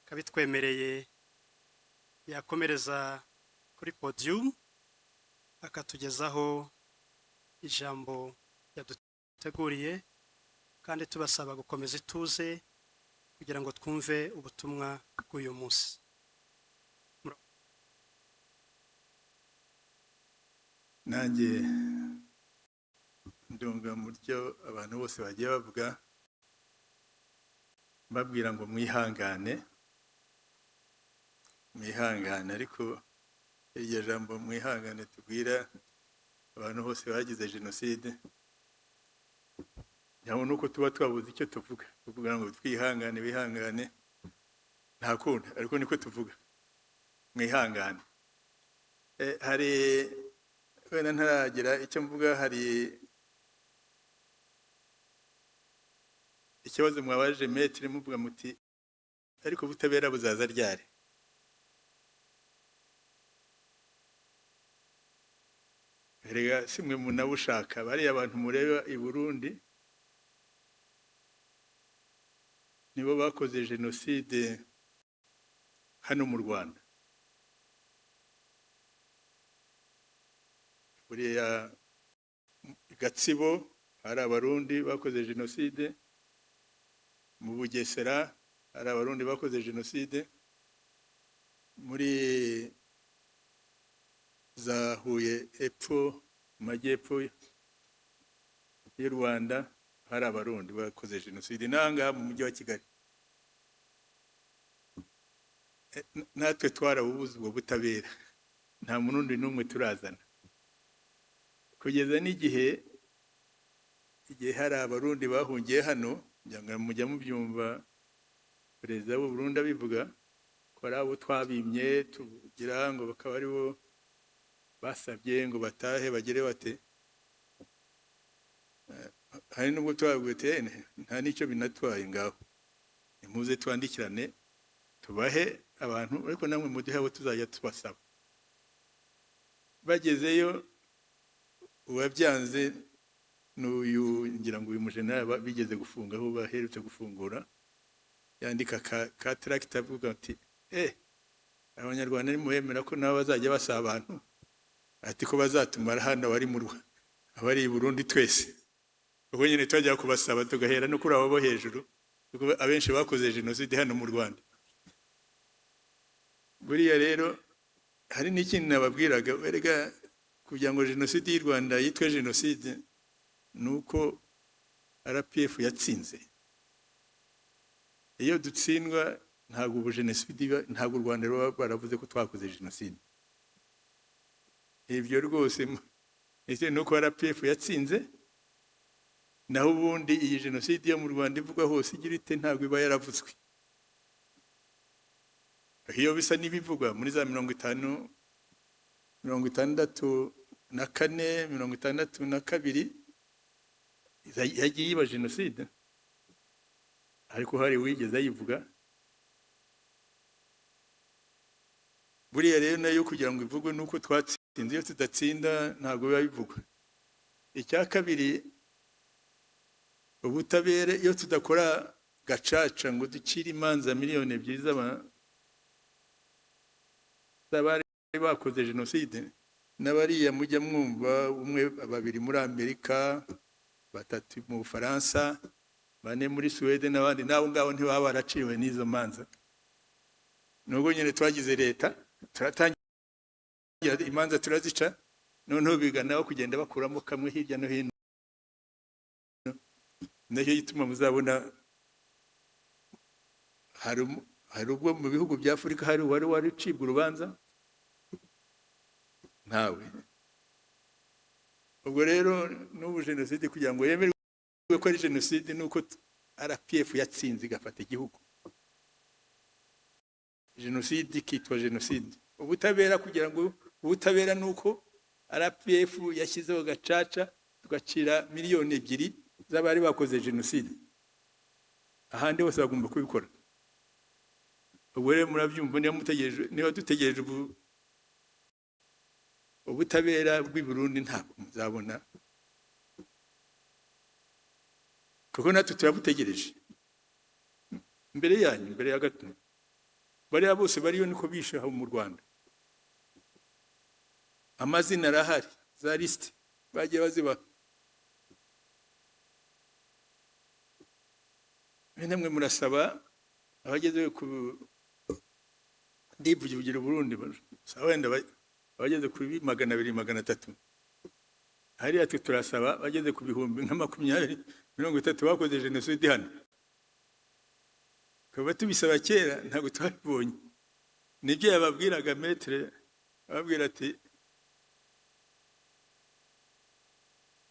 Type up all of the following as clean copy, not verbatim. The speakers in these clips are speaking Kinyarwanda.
Kabitwemereye yakomereza kuri podium, akatugezaho ijambo yaduteguriye, kandi tubasaba gukomeza ituze kugira ngo twumve ubutumwa bw'uyu munsi. Nanjye ndunga mu byo abantu bose bagiye bavuga, mbabwira ngo mwihangane, mwihangane. Ariko iryo jambo "mwihangane" tubwira abantu bose bagize jenoside, nyabona uko tuba twabuze icyo tuvuga, tuvuga ngo twihangane, bihangane, nta kundi, ariko niko tuvuga, mwihangane. Hari wenda ntaragira icyo mvuga, hari ikibazo mwabajije maître, muvuga muti: "Ariko ubutabera buzaza ryari?" Erega si mwe munabushaka. Bariya abantu mureba i Burundi nibo bakoze jenoside hano mu Rwanda. Buriya Gatsibo hari Abarundi bakoze jenoside, mu Bugesera hari Abarundi bakoze jenoside, muri za Huye epfo mu majyepfo y'u Rwanda hari Abarundi bakoze jenoside, n'ahangaha mu Mujyi wa Kigali. Natwe twarabubuze ubwo butabera, nta Murundi n'umwe turazana, kugeza n'igihe igihe hari Abarundi bahungiye hano. Ngira ngo mujya mubyumva Perezida w'u Burundi abivuga ko ari abo twabimye, tugira ngo bakaba ari bo basabye ngo batahe, bagere bate. Hari nubwo twababwiye uti: "Nta n'icyo binatwaye, ngaho nimuze twandikirane, tubahe abantu, ariko namwe muduhe abo tuzajya tubasaba." Bagezeyo uwabyanze n'uyu, ngira ngo uyu mujenerali bigeze gufunga, aho baherutse gufungura, yandika ka tract avuga ati: "Abanyarwanda nimubemera ko nabo bazajya basaba abantu," ati, "ko bazatumara hano abari mu abari i Burundi twese." Ubwo nyine twajya kubasaba, tugahera no kuri abo bo hejuru, kuko abenshi bakoze jenoside hano mu Rwanda. Buriya rero hari n'ikindi nababwiraga: erega kugira ngo jenoside y'u Rwanda yitwe jenoside ni uko RPF yatsinze. Iyo dutsindwa, ntabwo ubu jenoside iba, ntabwo u Rwanda ruba rwaravuze ko twakoze jenoside. Ibyo rwose ese ni uko RPF yatsinze, naho ubundi iyi jenoside yo mu Rwanda ivugwa hose igira ite, ntabwo iba yaravuzwe. Iyo bisa n'ibivugwa muri za 50, 64, 62, yagiye iba jenoside, ariko hari uwigeze ayivuga? Buriya rero nayo kugira ngo ivugwe nuko twatsinze. Iyo tudatsinda ntabwo biba bivugwa. Icya kabiri, ubutabera: iyo tudakora gacaca ngo ducire imanza miliyoni 2 z'abari bakoze jenoside, n'abariya mujya mwumva, umwe, babiri muri Amerika, batatu mu Bufaransa, bane muri Suwede n'abandi, n'abo ngabo ntibaba baraciwe n'izo manza. Nubwo nyine twagize leta, turatangira imanza turazica, noneho biganaho kugenda bakuramo kamwe hirya no hino. Nacyo gituma muzabona hari ubwo mu bihugu bya Afurika hari uwari wari ucibwa urubanza? Ntawe. Ubwo rero n'ubu jenoside kugira ngo yemerwe ko ari jenoside ni uko RPF yatsinze, igafata igihugu, jenoside ikitwa jenoside. Ubutabera, kugira ngo ubutabera ni uko RPF yashyizeho gacaca, tugacira miliyoni 2 z'abari bakoze jenoside. Ahandi hose bagomba kubikora. Ubwo rero murabyumva, niba mutegereje, niba dutegereje ubutabera bw'i Burundi, ntabwo muzabona, kuko natwe turabutegereje mbere yanyu, mbere ya gato. Bariya bose bariyo niko bishe aho mu Rwanda. Amazina arahari, za lisite bagiye bazibaha. Namwe murasaba abageze ku, ndivugira Burundi, wenda abageze kuri 200, 300 hariya. Twe turasaba bageze ku bihumbi nka 20, 30 bakoze jenoside hano. Tukaba tubisaba kera, ntabwo twabibonye. Nibyo yababwiraga maître, ababwira ati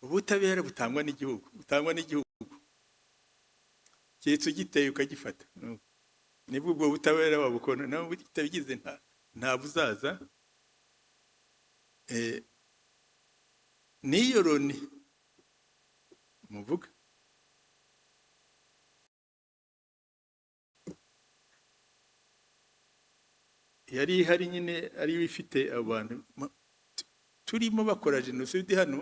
ubutabera butangwa n'igihugu, butangwa n'igihugu, keretse ugiteye ukagifata, nibwo ubwo butabera wabukona. Nawe utabigize nta buzaza. N'iyo Loni muvuga yari ihari nyine, ariyo ifite abantu turimo bakora jenoside hano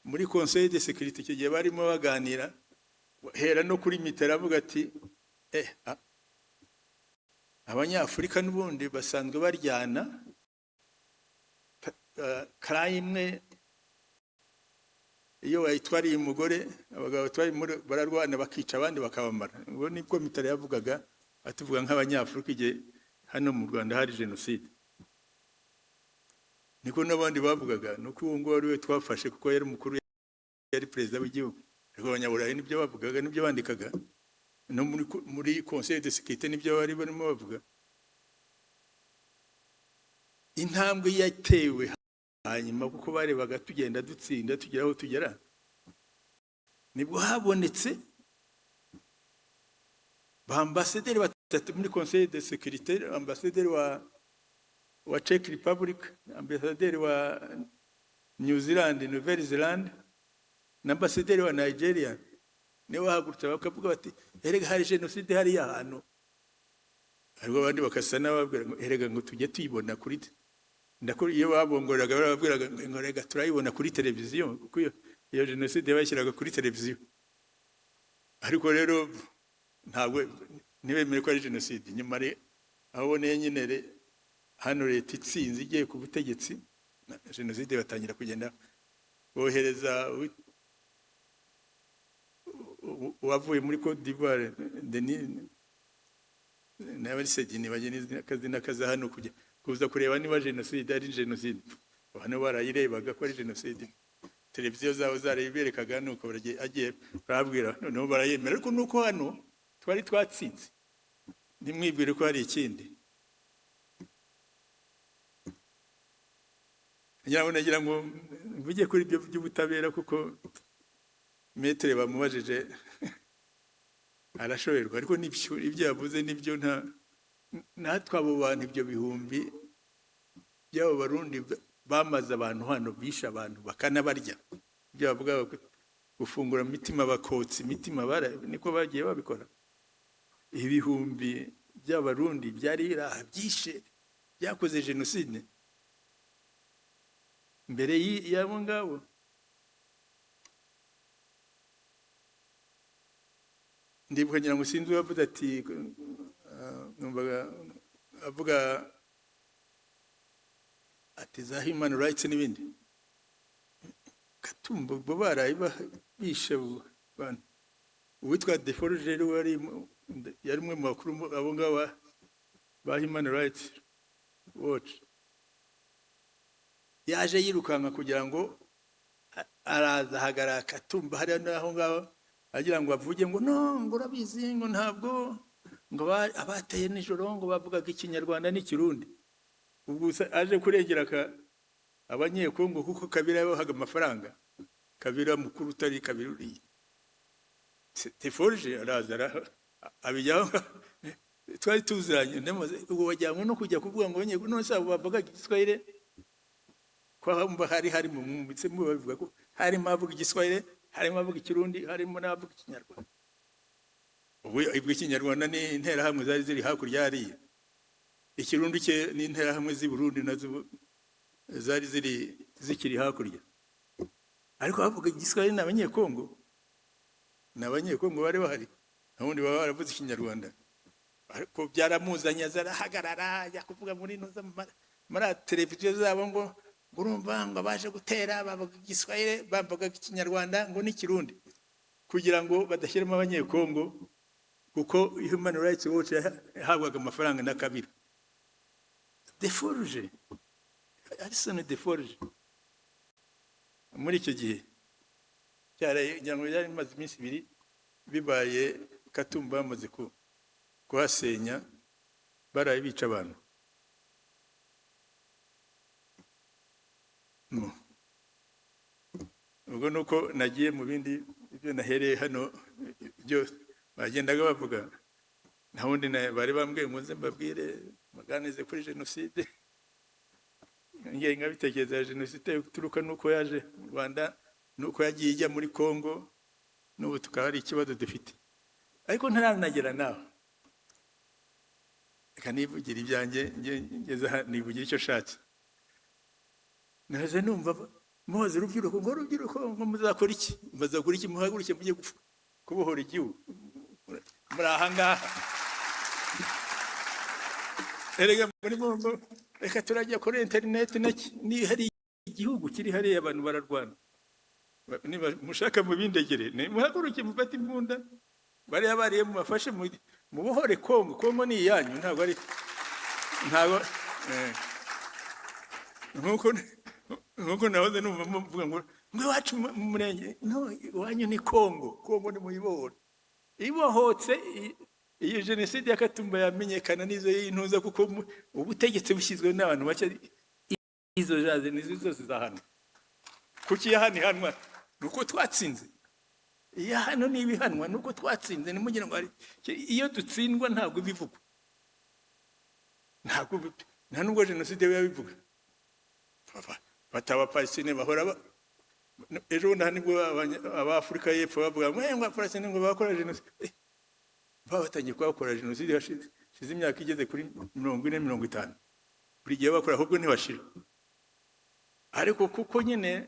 muri Conseil de sécurité. Icyo gihe barimo baganira, hera no kuri Mitterrand avuga ati abanyafurika n'ubundi basanzwe baryana karayi imwe, iyo wayitwariye umugore, abagabo batwariye umugore bararwana, bakica abandi bakabamara. Ubwo nibwo Mitterrand yavugaga, atuvuga nk'abanyafurika, igihe hano mu Rwanda hari jenoside. Niko n'abandi bavugaga, nuko uwo nguwo ari we twafashe kuko yari umukuru, yari perezida w'igihugu. Ariko abanyaburayi nibyo bavugaga, nibyo bandikaga no muri Conseil de sécurité, nibyo bari barimo bavuga. Intambwe yatewe hanyuma, kuko barebaga tugenda dutsinda, tugera aho tugera, nibwo habonetse ba ambasaderi batatu muri Conseil de sécurité: ambasaderi wa Czech Republic, ambasaderi wa New Zealand, Nouvelle Zelande, na ambasaderi wa Nigeria. Niwe bahagurutse bakavuga bati erega hari jenoside hariya hantu. Ariko abandi bakasa n'ababwira ngo erega ngo tujye tuyibona kuri, ndako iyo babongoraga barababwiraga ngo erega turayibona kuri televiziyo, kuko iyo jenoside bayishyiraga kuri televiziyo. Ariko rero ntabwo ntibemere ko ari jenoside. Nyuma aho uboneye nyine hano leta itsinze, igiye ku butegetsi, jenoside batangira kugenda bohereza uwavuye muri Cote d'Ivoire, Denis, nawe ari Sedini, bagena akazina kaza hano kujya kuza kureba niba jenoside ari jenoside. Hano barayirebaga ko ari jenoside, televiziyo zabo zarayiberekaga, nuko agiye barabwira, noneho barayemera. Ariko nuko hano twari twatsinze, ntimwibwire ko hari ikindi. Nagira ngo mvuge kuri ibyo by'ubutabera, kuko maître bamubajije arashoberwa. Ariko nibyo, ibyo yavuze nibyo. Nta natwe abo bantu, ibyo bihumbi by'abo Barundi bamaze abantu hano, bishe abantu bakanabarya, ibyo bavuga gufungura imitima, bakotsa imitima, niko bagiye babikora. Ibihumbi by'Abarundi byari biri aha byishe, byakoze jenoside mbere y'abo ngabo. Ndibuka, ngira ngo sinzi uwavuze ati numvaga avuga ati za human rights n'ibindi. Gatumba ubwo baraye bishe abo bantu. Uwitwa Deforge rero yari umwe mu bakuru abo ngabo ba Human Rights Watch, yaje yirukanka kugira ngo araza ahagarara Katumba hariya n'aho ngaho, agira ngo avuge ngo no, ngo urabizi, ngo ntabwo ngo abateye nijoro ngo bavugaga Ikinyarwanda n'Ikirundi. Ubwo aje kurengera Abanyekongo, kuko Kabila yabahaga amafaranga, Kabila mukuru utari Kabila uriya. Deforge araza abijyaho, twari tuziranye, ndamubaza, ubwo wajyanywe no kujya kuvuga ngo none se abo bavugaga Igiswahili, ko hamva hari mu mwumvise babivuga ko harimo abavuga Igiswahili, harimo abavuga Ikirundi, harimo n'abavuga Ikinyarwanda. Ubwo Ikinyarwanda ni Interahamwe zari ziri hakurya hariya, Ikirundi cye ni Interahamwe z'i Burundi nazo zari ziri zikiri hakurya. Ariko bavuga Igiswahili ni Abanyekongo, ni Abanyekongo bari bahari, nta wundi baba baravuze Ikinyarwanda. Ariko byaramuzanye, aza arahagarara, ajya kuvuga muri ntuza muri televiziyo zabo ngo urumva ngo baje gutera, bavuga Igiswahili, bavuga Ikinyarwanda ngo n'Ikirundi, kugira ngo badashyiramo Abanyekongo, kuko Human Rights Watch yahabwaga amafaranga na Kabila. Des Forges, Alison Des Forges, muri icyo gihe ngira ngo byari bimaze iminsi 2 bibaye, Katumba bamaze kuhasenya, baraye bica abantu. Ubwo nuko nagiye mu bindi, ibyo nahereye hano, ibyo bagendaga bavuga, nta wundi bari bambwiye ngo nze mbabwire, muganize kuri jenoside. Ingengabitekerezo ya jenoside ituruka nuko yaje mu Rwanda, nuko yagiye ijya muri Congo, n'ubu tukaba ari ikibazo dufite. Ariko ntaranagera nawe, reka nivugire ibyanjye, ngeze aha nivugira icyo nshatse. Naje numva mubaza urubyiruko ngo urubyiruko ngo muzakora iki, muzakora iki, muhaguruke mujye kubohora igihugu muri aha ngaha. Erega muri ngo reka turajya kuri interineti, ni hari igihugu kiri hariya abantu bararwana. Niba mushaka mubindegere, muhaguruke mufate imbunda, bariya bariye mubafashe mubohore Kongo. Kongo ni iyanyu, ntabwo ari, ntabwo nkuko nahoze numva muvuga ngo iwacu mu murenge, no iwanyu ni Kongo. Kongo ni muyibohore, ibohotse iyo jenoside ya Katumba yamenyekana n'izo y'intuza, kuko ubutegetsi bushyizwe n'abantu bake, izo jaze nizo zose zahanwa. Kuki yahana ihanwa? Ni uko twatsinze. Iya hano niba ihanwa ni uko twatsinze, ntimugira ngo hari iyo dutsindwa ntabwo bivugwa, ntabwo nta nubwo jenoside biba bivuga. Bata Abapalestine bahora ejo bundi nibwo Abafurika y'Epfo bavuga ngo ngo Abapalestine ngo bakora jenoside. Baba batangiye kuhakora jenoside hashize imyaka igeze kuri 40, 50, buri gihe bakora, ahubwo ntibashira. Ariko kuko nyine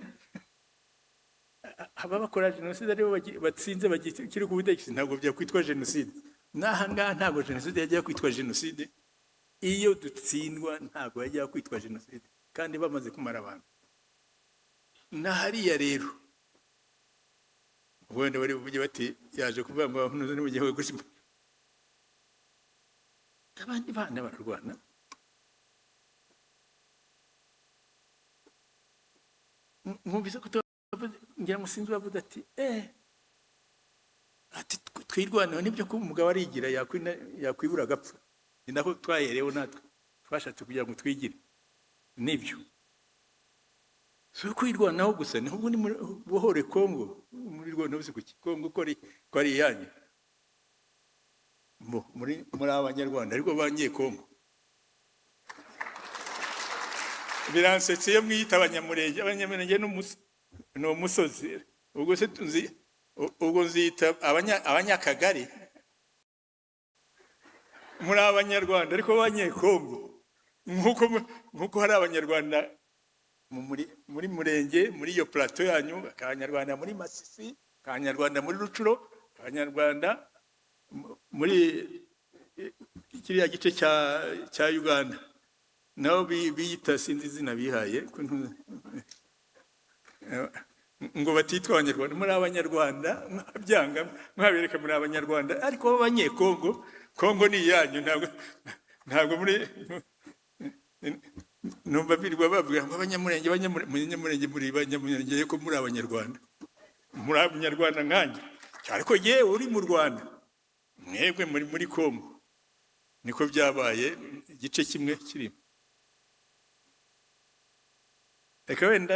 aba bakora jenoside aribo batsinze bakiri ku butegetsi, ntabwo byakwitwa jenoside. N'aha ngaha ntabwo jenoside yajya kwitwa jenoside. Iyo dutsindwa ntabwo yajya kwitwa jenoside, kandi bamaze kumara abantu. Na hariya rero wenda bari buvuge bati yaje kuvuga ngo abahunuza ni mu gihugu, abandi bana bararwana. Mwumvise ko tubavuze, ngira ngo sinzi uwavuze ati ati twirwaneho, nibyo ko umugabo arigira yakwibura agapfa. Ni nako twaherewe natwe twashatse kugira ngo twigire, nibyo si ukwirwanaho gusa, ni ahubwo ni bohore Kongo, muri rwanda bose kuki Kongo ko ari iyanyu, muri Abanyarwanda ariko bangiye Kongo. Biransetse iyo mwiyita Abanyamurenge. Abanyamurenge ni umusozi, ubwo se tuzi, ubwo nzita Abanyakagari. Muri Abanyarwanda ariko b'Abanyekongo, nkuko hari Abanyarwanda muri Murenge, muri iyo plateau yanyu, Abanyarwanda muri Masisi, Abanyarwanda muri Rucuro, Abanyarwanda muri kiriya gice cya Uganda, nabo biyita sinzi izina bihaye ngo batitwa Abanyarwanda. Muri Abanyarwanda, mwabyanga mwabereka, muri Abanyarwanda ariko b'Abanyekongo. Kongo ni iyanyu, ntabwo muri numva birirwa bavuga ngo Abanyamurenge, Abanyamurenge, muri Abanyamurenge ko muri Abanyarwanda, muri Abanyarwanda nkanjye, ariko yewe uri mu Rwanda, mwebwe muri Kongo. Niko byabaye igice kimwe kirimo. Reka wenda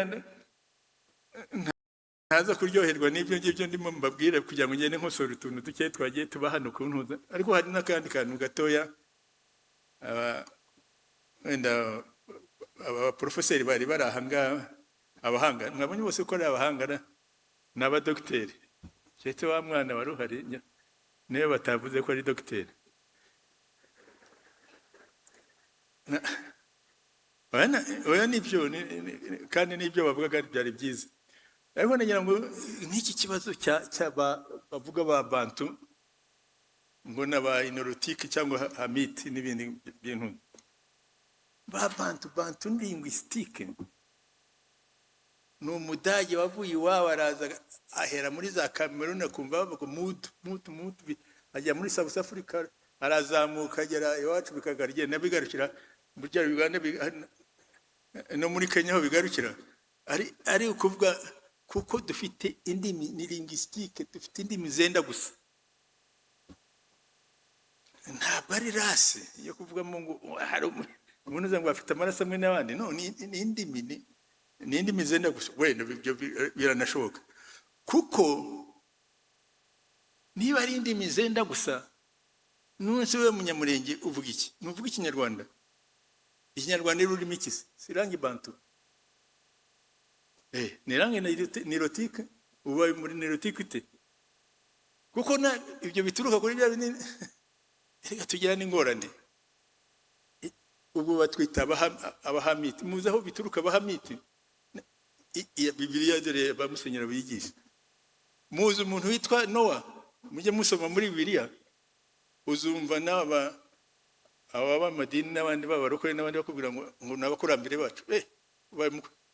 ntaza kuryoherwa n'ibyo ngibyo ndimo mbabwire, kugira ngo ngende nkosora utuntu duke twagiye tuba hano ku ntuza. Ariko hari n'akandi kantu gatoya, wenda aba porofeseri bari bari aha ngaha, abahanga mwabonye bose ko ari abahanga ni abadogiteri, keretse wa mwana wari uhari niyo batavuze ko ari dogiteri. Oya nibyo, kandi nibyo bavugaga byari byiza. Ariko nagira ngo nk'iki kibazo bavuga ba Bantu, Ngo n'aba Nilotique cyangwa Hamite n'ibindi bintu ba Bantu. Bantu ni linguistique. Ni Umudage wavuye iwabo, araza ahera muri za Cameroon, akumva bavuga mutu mutu mutu, ajya muri South Africa, arazamuka agera iwacu, bikagaragenda bigarukira muri Uganda, no muri Kenya aho bigarukira. Ari ukuvuga kuko dufite indimi, ni linguistique, dufite indimi zenda gusa. Ntabwo ari race yo kuvugamo ngo hari umuntu uza ngo afite amaraso amwe n'abandi. No ni indimi, ni indimi zenda gusa. Wenda ibyo biranashoboka, kuko niba ari indimi zenda gusa, none se we Munyamurenge uvuga iki? Ntuvuga Ikinyarwanda? Ikinyarwanda ni ururimi iki se? Si langue bantu? Ni langue nilotique. Uba muri nilotique ute? Kuko na ibyo bituruka kuri bya binini. Reka tugira n'ingorane. Ubwo batwita Abahamiti. Muzi aho bituruka, Abahamiti? Bibiliya dore ba musenyeri bigisha. Muzi umuntu witwa Nowa? Mujye musoma muri Bibiliya, uzumva n'aba aba b'amadini n'abandi b'abarokore n'abandi bakubwira ngo ni abakurambere bacu.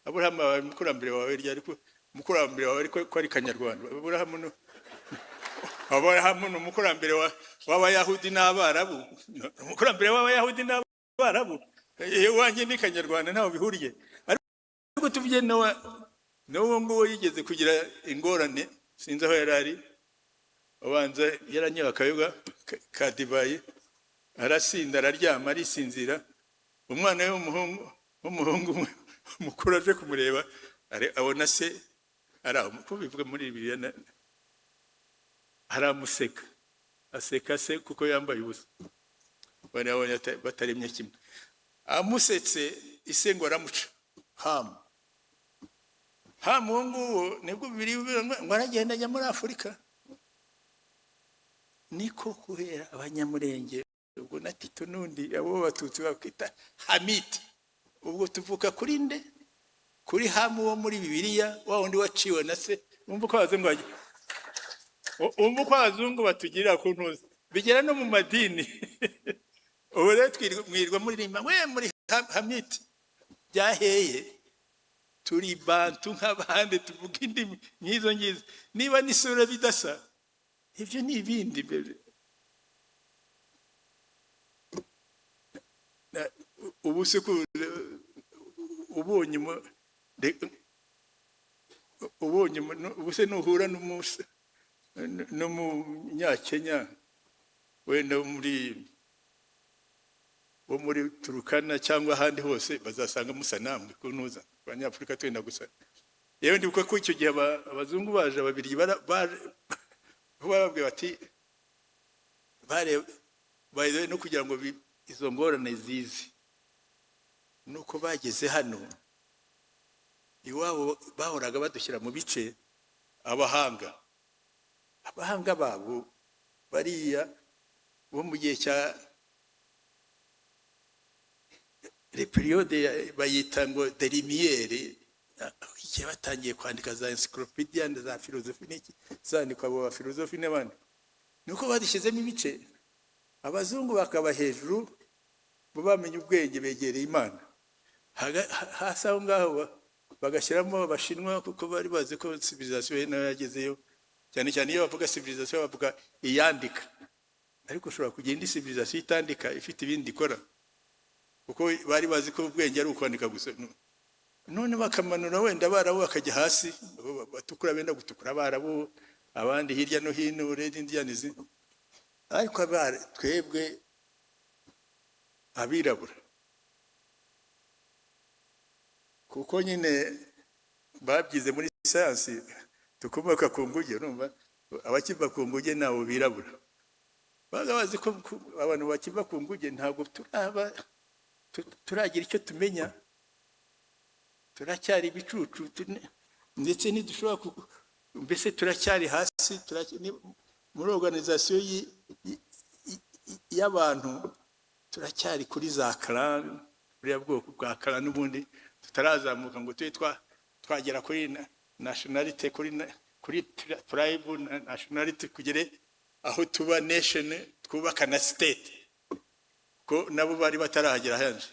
Aburahamu abaye umukurambere wawe ryari? Ko umukurambere wawe ariko ko ari Kanyarwanda? Aburahamu ni umukurambere w'Abayahudi n'Abarabu. Ni umukurambere w'Abayahudi n'Abarabu. Iyo wanjye ni Kanyarwanda, ntaho bihuriye. Ariko tuvuge Nowa, n'uwo nguwo yigeze kugira ingorane, sinzi aho yari ari, ubanza yaranyoye akayoga ka divayi, arasinda, araryama, arisinzira. Umwana we w'umuhungu mukuru aje kumureba, abona se ari aho, uko bivuga muri Bibiliya, aramuseka, aseka se kuko yambaye ubusa. Bari babonye bataremye kimwe. Amusetse, ise ngo aramuca. Hamu, Hamu uwo nguwo, nibwo Bibiliya ivuga ngo aragenda ajya muri Afurika. Niko kubera Abanyamurenge ubwo na Tito n'undi, abo Batutsi bakwita Hamiti. Ubwo tuvuka kuri nde? Kuri Hamu wo muri Bibiliya, wa wundi waciwe na se. Wumva uko abazungu batugirira ku ntuzi, bigera no mu madini. Ubu rero mwirirwa muririmba we muri Hamiti byaheye. Turi Bantu nk'abandi, tuvuga indimi nk'izo ngizo. Niba n'isura bidasa, ibyo ni ibindi. Ubu se ko ubonye ubonye ubu se nuhura n'Umunyakenya wenda wo muri Turukana cyangwa ahandi hose, bazasanga musa namwe ku ntuza. Abanyafurika twenda gusa. Yewe, ndibuka ko icyo gihe abazungu baje, Ababirigi barababwiye bati bare by the way, no kugira ngo izo ngorane zize, nuko bageze hano iwabo bahoraga badushyira mu bice. Abahanga babo bariya bo mu gihe cya les périodes bayita ngo des Lumières, igihe batangiye kwandika za encyclopedia na za philosophie n'iki, zandikwa abo bafilozofi n'abandi, nuko badushyizemo ibice. Abazungu bakaba hejuru, bo bamenye ubwenge, begereye Imana. Hasi aho ngaho bagashyiramo Abashinwa, kuko bari bazi ko civilisation nayo yagezeyo. Cyane cyane iyo bavuga civilisation, bavuga iyandika, ariko ushobora kugira indi civilisation itandika, ifite ibindi ikora, kuko bari bazi ko ubwenge ari ukwandika gusa. None bakamanura wenda Abarabu bakajya hasi, batukura, benda gutukura, Abarabu, abandi hirya no hino, Red Indians. Ariko twebwe abirabura, kuko nyine babyize muri sayansi, dukomoka ku nguge. Urumva abakiva ku nguge nabo birabura, baga bazi ko abantu bakiva ku nguge ntabwo turaba turagira icyo tumenya, turacyari ibicucu, ndetse ntidushobora mbese turacyari hasi, muri organisation y'abantu turacyari kuri za clan, buriya bwoko bwa clan n'ubundi tutarazamuka ngo tube twagera kuri nationality, kuri tribe nationality, kugere. Aho tuba nation, twubaka na state, ko nabo bari batarahagera henshi,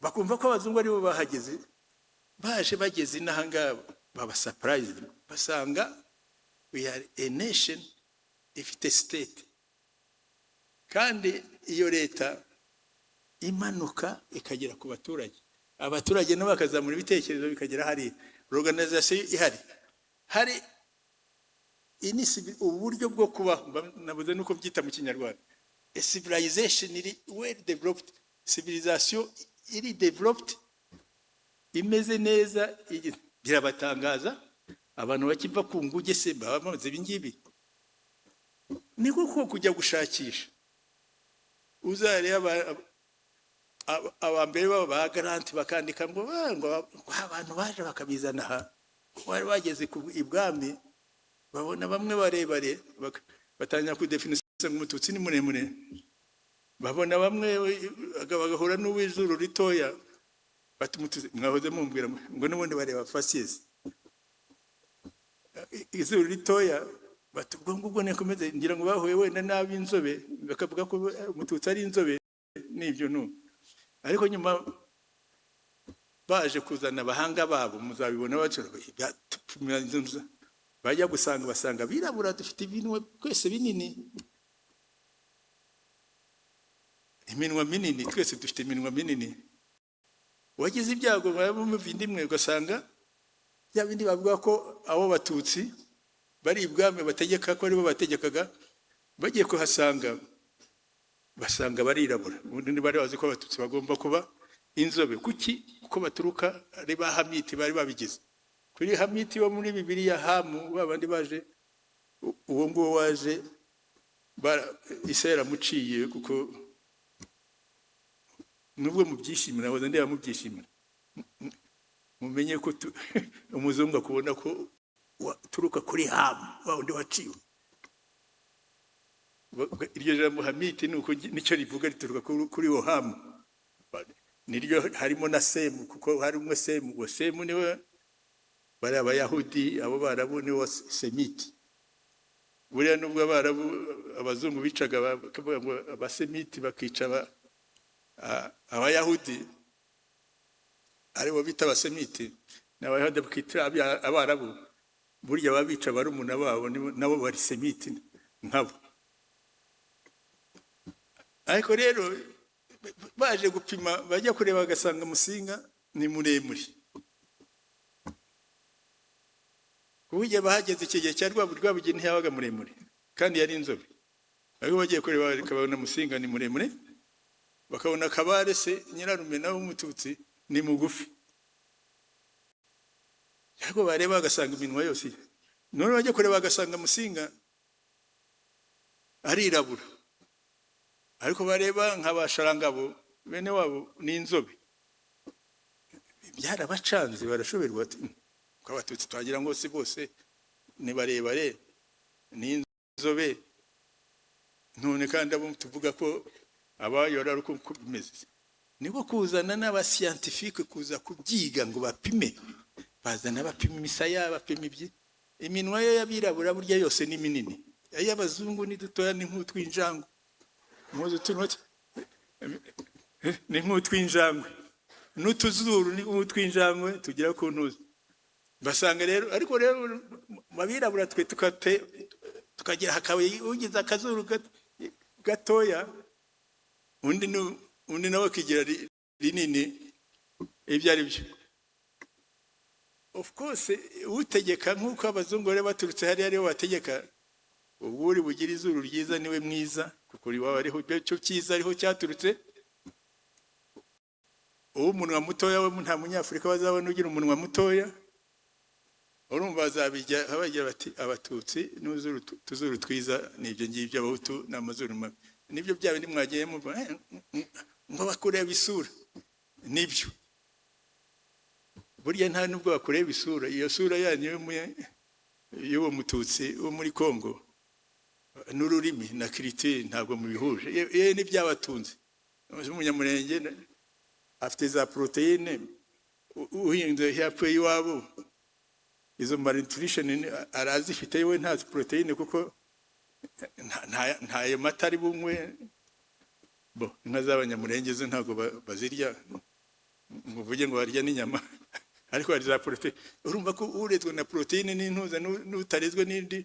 bakumva ko abazungu aribo bahageze. Baje bageze inaha ngaha baba surprised, basanga we are a nation ifite state, kandi iyo leta imanuka ikagera ku baturage, abaturage nabo bakazamura ibitekerezo bikagera hariya, organization ihari, hari uburyo bwo kubaho. Nabuze nuko byita mu Kinyarwanda, a civilization iri well developed, civilization iri developed, imeze neza. Birabatangaza, abantu bakiva ku nguge se baba bamaze ibi ngibi. Niko ko kujya gushakisha, uzareba aba mbere baba ba Grant bakandika ngo ngo abantu baje bakabizana aha, bari bageze ku ibwami babona bamwe barebare, batangira kudefinisa ngo umututsi ni muremure. Babona bamwe bagahura n'uw'izuru ritoya, bati umututsi mwahoze mumbwira ngo n'ubundi bareba faciès, izuru ritoya, bati ubwo ngubwo nikomeze. Ngira ngo bahuye wenda n'ab'inzobe, bakavuga ko umututsi ari inzobe n'ibyo nu. Ariko nyuma baje kuzana abahanga babo, muzabibona, bajya gusanga, basanga abirabura dufite ibinwa twese binini, iminwa minini, twese dufite iminwa minini. Wagize ibyago muva inda imwe, ugasanga bya bindi bavuga ko abo batutsi bari ibwami bategeka, ko aribo bategekaga, bagiye kuhasanga basanga barirabura. Ubundi bari bazi ko abatutsi bagomba kuba inzobe. Kuki? Kuko baturuka ari ba Hamiti, bari babigize kuri Hamiti wo muri Bibiliya, Hamu, ba bandi baje, uwo nguwo waje ise yaramuciye. Kuko nubwo mubyishimira, waza ndeba mubyishimira, mumenye ko umuzungu akubona ko waturuka kuri Hamu, wa wundi waciwe. Iryo jambo Hamiti ni uko nicyo rivuga, rituruka kuri uwo Hamu. Niryo harimo na Semu, kuko hari umwe Semu, uwo Semu niwe bari abayahudi, abo Barabu niwo Semiti. Buriya nubwo Abarabu, abazungu bicaga, bakavuga ngo abasemiti bakica abayahudi, aribo bita abasemiti, n'abayahudi bakita Abarabu, burya babica barumuna babo, nabo bari semiti nkabo. Ariko rero baje gupima, bajya kureba bagasanga Musinga ni muremure. Kuburyo bahageze icyo gihe cya Rwabugili ntiyabaga muremure kandi yari inzobe, ariko bagiye kureba bakabona Musinga ni muremure, bakabona Kabare se nyirarume nawe w'umututsi ni mugufi, ariko bareba bagasanga iminwa yose. None bajya kureba bagasanga Musinga arirabura, ariko bareba nk'abasharangabo bene wabo ni inzobe. Byarabacanze, barashoberwa, bati ko abatutsi twagira ngo si bose ni barebare, ni inzobe, none kandi abo tuvuga ko abayora ari uko bimeze? Niko kuzana n'abascientifiques kuza kubyiga ngo bapime. Bazana bapima imisaya, bapima ibyi iminwa ye y'abirabura, burya yose ni minini, ay'abazungu ni dutoya, ni nk'utw'injangwe. Muzi utuntu ni nk'utw'injangwe, n'utuzuru ni nk'utw'injangwe tugera ku ntuzi. Basanga rero, ariko rero mu birabura twe tukagira hakaba ugize akazuru gatoya, undi nawe akigira rinini. Ibyo ari byo, of course, utegeka nk'uko abazungu bari baturutse hariya aribo bategeka, ubwo uri bugire izuru ryiza niwe mwiza, kuko iwawe ariho icyo cyiza ariho cyaturutse. Uw'umunwa mutoya we, nta munyafurika bazabona ugira umunwa mutoya. Urumva bazabijya bagira bati abatutsi n'uzuru tuzuru twiza ni ibyo ngibyo, abahutu ni amazuru mabi. Nibyo bya bindi mwagiye muvuga ngo bakureba isura. Nibyo, burya nta nubwo bakureba isura, iyo sura yanyu y'uwo mututsi wo muri Congo n'ururimi na culture ntabwo mubihuje. Ye n'ibyabatunze umunyamurenge afite za poroteyine, uhinze hepfo y'iwabo. Izo malnutrition arazifite we, nta protéine, kuko ntayo mata ari bunywe. Bo inka z'Abanyamurenge zo ntabwo bazirya ngo uvuge ngo barya n'inyama, ariko hari za protéine. Urumva ko urezwe na protéine n'intuza n'utarezwe n'indi,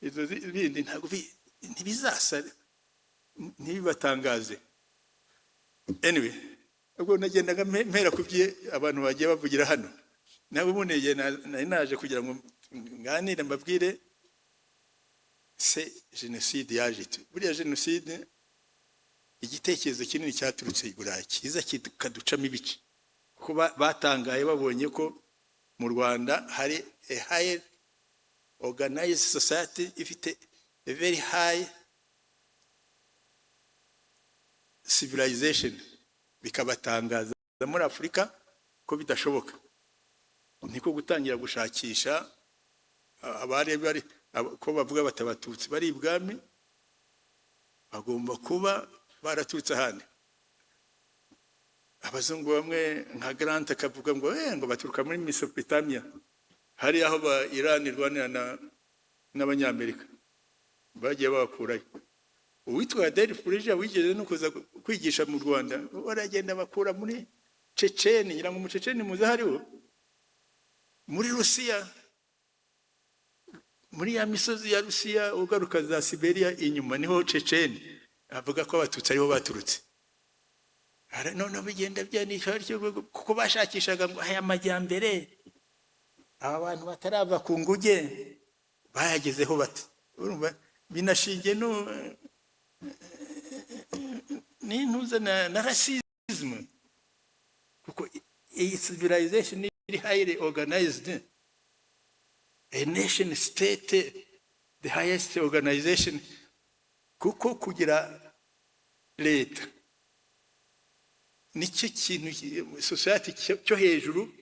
izo bindi ntabwo ntibizasa, ntibibatangaze. Anyway, ubwo nagendaga mpera ku byo abantu bagiye bavugira hano. Nawe ubundi igihe nari naje kugira ngo nganire, mbabwire se jenoside yaje ite. Buriya jenoside, igitekerezo kinini cyaturutse i Burayi, cyiza kikaducamo ibice, kuko batangaye babonye ko mu Rwanda hari a high organized society ifite a very high civilization, bikabatangaza muri Afurika ko bidashoboka. Niko gutangira gushakisha abari bari ko bavuga bati Abatutsi bari ibwami bagomba kuba baraturutse ahandi. Abazungu bamwe nka Grant akavuga ngo ngo baturuka muri Mesopotamia, hari aho ba Iran irwanira na n'Abanyamerika, bagiye babakurayo. Uwitwa Adele Furija wigeze no kuza kwigisha mu Rwanda, baragenda bakura muri Ceceni, ngira ngo umuceceni muzi hariho muri Rusiya, muri ya misozi ya Rusiya ugaruka za Siberia inyuma, niho Ceceni, avuga ko Abatutsi ariho baturutse. Noneho bigenda byanisha batyo, kuko bashakishaga ngo aya majyambere aba bantu batarava ku nguge bayagezeho bate. Urumva binashingiye no n'intuza na racisme, kuko iyi civilization iri highly organized, a nation state, the highest organization, kuko kugira leta nicyo kintu society cyo hejuru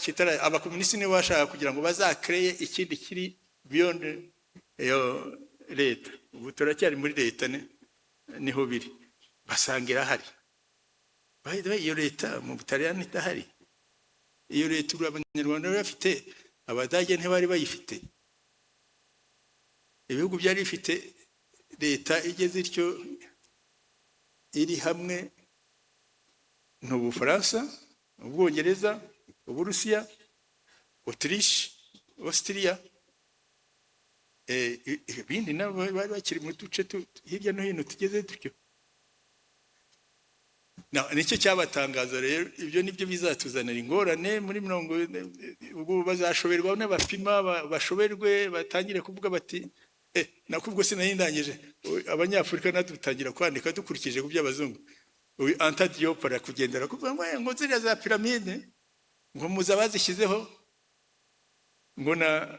kitara. Abakomunisiti nibo bashaka kugira ngo bazakreye ikindi kiri beyond iyo leta. Ubu turacyari muri leta, niho biri, basanga irahari. By the way, iyo leta mu Butaliyani idahari, iyo leta ubu Abanyarwanda bari bafite, Abadage ntibari bayifite. Ibihugu byari bifite leta igeze ityo iri hamwe ni Ubufaransa, Ubwongereza, Uburusiya, Autriche, Austria, ibindi nabo bari bakiri mu duce hirya no hino tugeze dutyo. Nicyo cyabatangaza rero. Ibyo nibyo bizatuzanira ingorane muri mirongo, ubwo bazashoberwa n'abapima, bashoberwe, batangire kuvuga bati nakubwo sinari ndangije. Abanyafurika natwe dutangira kwandika dukurikije ku by'abazungu. Uyu Anta Diop arakugendera kuvuga ngo ngo ziriya za piramide ngo muzi abazishyizeho, ngo na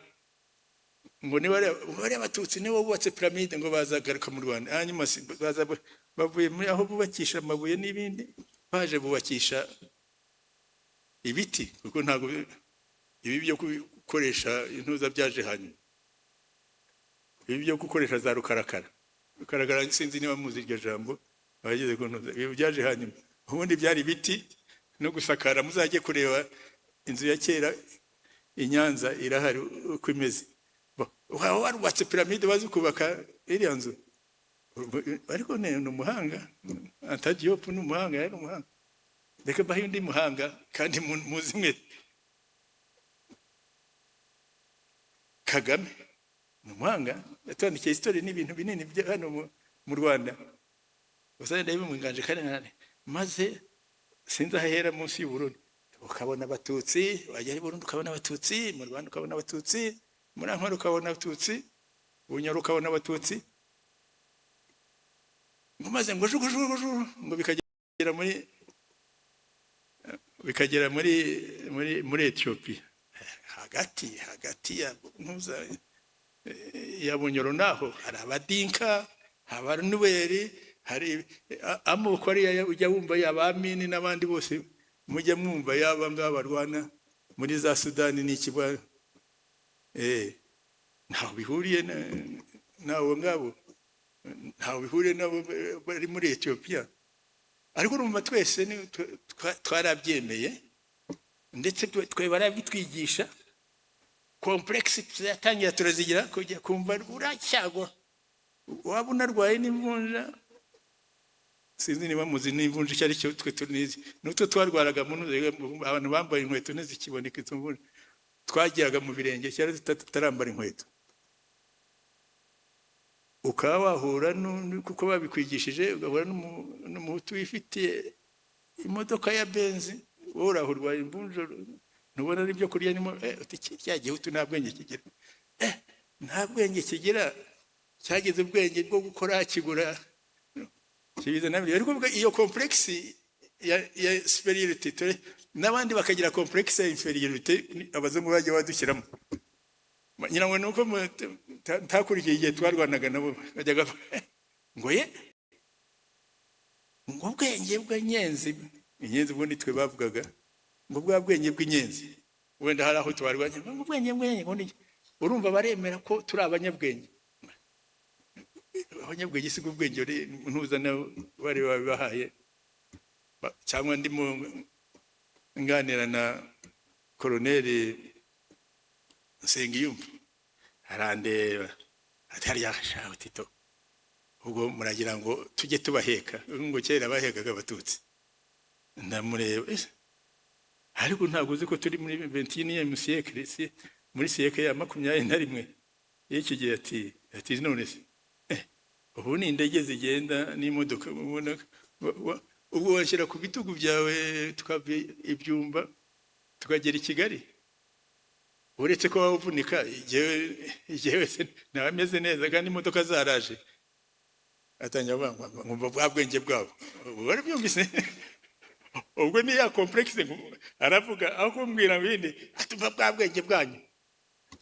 ngo ni bariya Abatutsi nibo bubatse piramide, ngo bazagaruka mu Rwanda. Hanyuma baza bavuye muri aho bubakisha amabuye n'ibindi, baje bubakisha ibiti, kuko ntabwo ibi byo gukoresha intuza byaje hanyuma, ibi byo gukoresha za rukarakara. Rukarakara, sinzi niba muzi iryo jambo abageze ku ntuza, ibi byaje hanyuma. Ubundi byari ibiti no gusakara. Muzajye kureba inzu ya kera i Nyanza, irahari uko imeze. Waba warubatse piramide bazi kubaka iriya nzu? Ariko ni umuhanga, Anta Diop ni umuhanga, yari umuhanga. Reka mbahe undi muhanga kandi muzi mwe, Kagame ni umuhanga, yatwandikiye history n'ibintu binini bya hano mu Rwanda. Gusa ndabimwiganje kandi maze sinzi aho ahera munsi y'Uburundi, ukabona Abatutsi, wagera i Burundi ukabona Abatutsi, mu Rwanda ukabona Abatutsi, muri Ankole ukabona Abatutsi, Bunyoro ukabona Abatutsi, ngo maze ngo jugujugu ngo bikagera muri Ethiopia hagati hagati ya ntuza ya Bunyoro, naho hari Abadinka, Abanuweri, hari amoko ariya ujya wumva y'Abamini n'abandi bose mujya mwumva, yaba ngaba barwana muri za Sudani n'iki, ntaho bihuriye n'abo ngabo, ntaho bihuriye n'abo bari muri Ethiopia. Ariko urumva twese twarabyemeye. Ndetse twe barabitwigisha, complexe tuzatangira turazigira, kujya kumva uracyagwa, waba unarwaye n'imvunja. Sinzi niba muzi n'imvunja icyo ari cyo. Twe tunizi n'utwo twarwaraga mu abantu bambaye inkweto ntizikiboneka. Izo mvunja twagiraga mu birenge cyari tutarambara inkweto, ukaba wahura kuko babikwigishije, ugahura n'Umuhutu wifitiye imodoka ya Benz, wowe uraho urwaye imvunja, ntubona n'ibyo kurya nimo. Uti cya Gihutu nta bwenge kigira, nta bwenge kigira, cyagize ubwenge bwo gukora kigura kibiza nabyo. Ariko iyo complexe ya supériorité n'abandi bakagira complexe ya infériorité, abazungu bajya badushyiramo. Ngira ngo ni uko ntakurikiye igihe twarwanaga nabo, bajyaga ngo ye ngo ubwenge bw'inyenzi, inyenzi ubundi twe bavugaga ngo bwa bwenge bw'inyenzi, wenda hari aho tubarwanya ngo ubwenge bw'inyenzi ngo urumva baremera ko turi abanyabwenge. Abanyabwenge si ubwenge ntuza bari babibahaye. Cyangwa ndimo nganira na Koroneri Nsengiyumva, arandeba ati: "Hariya shawe Tito, ubwo muragira ngo tujye tubaheka?" Ngo kera bahekaga Abatutsi. Ndamureba: "Ariko ntabwo uzi ko turi muri 21e siècle, muri siècle ya 21 y'iki gihe?" Ati: "None se ubu ni indege zigenda n'imodoka, ubwo washyira ku bitugu byawe tukava ibyumba tukagera i Kigali, uretse ko waba uvunika, igihe wese ntaba ameze neza kandi imodoka zaraje." Atangira avuga ngo bwa bwenge bwabo barabyumvise. Ubwo ni ya complexe aravuga, aho kumbwira ibindi atumva bwa bwenge bwanyu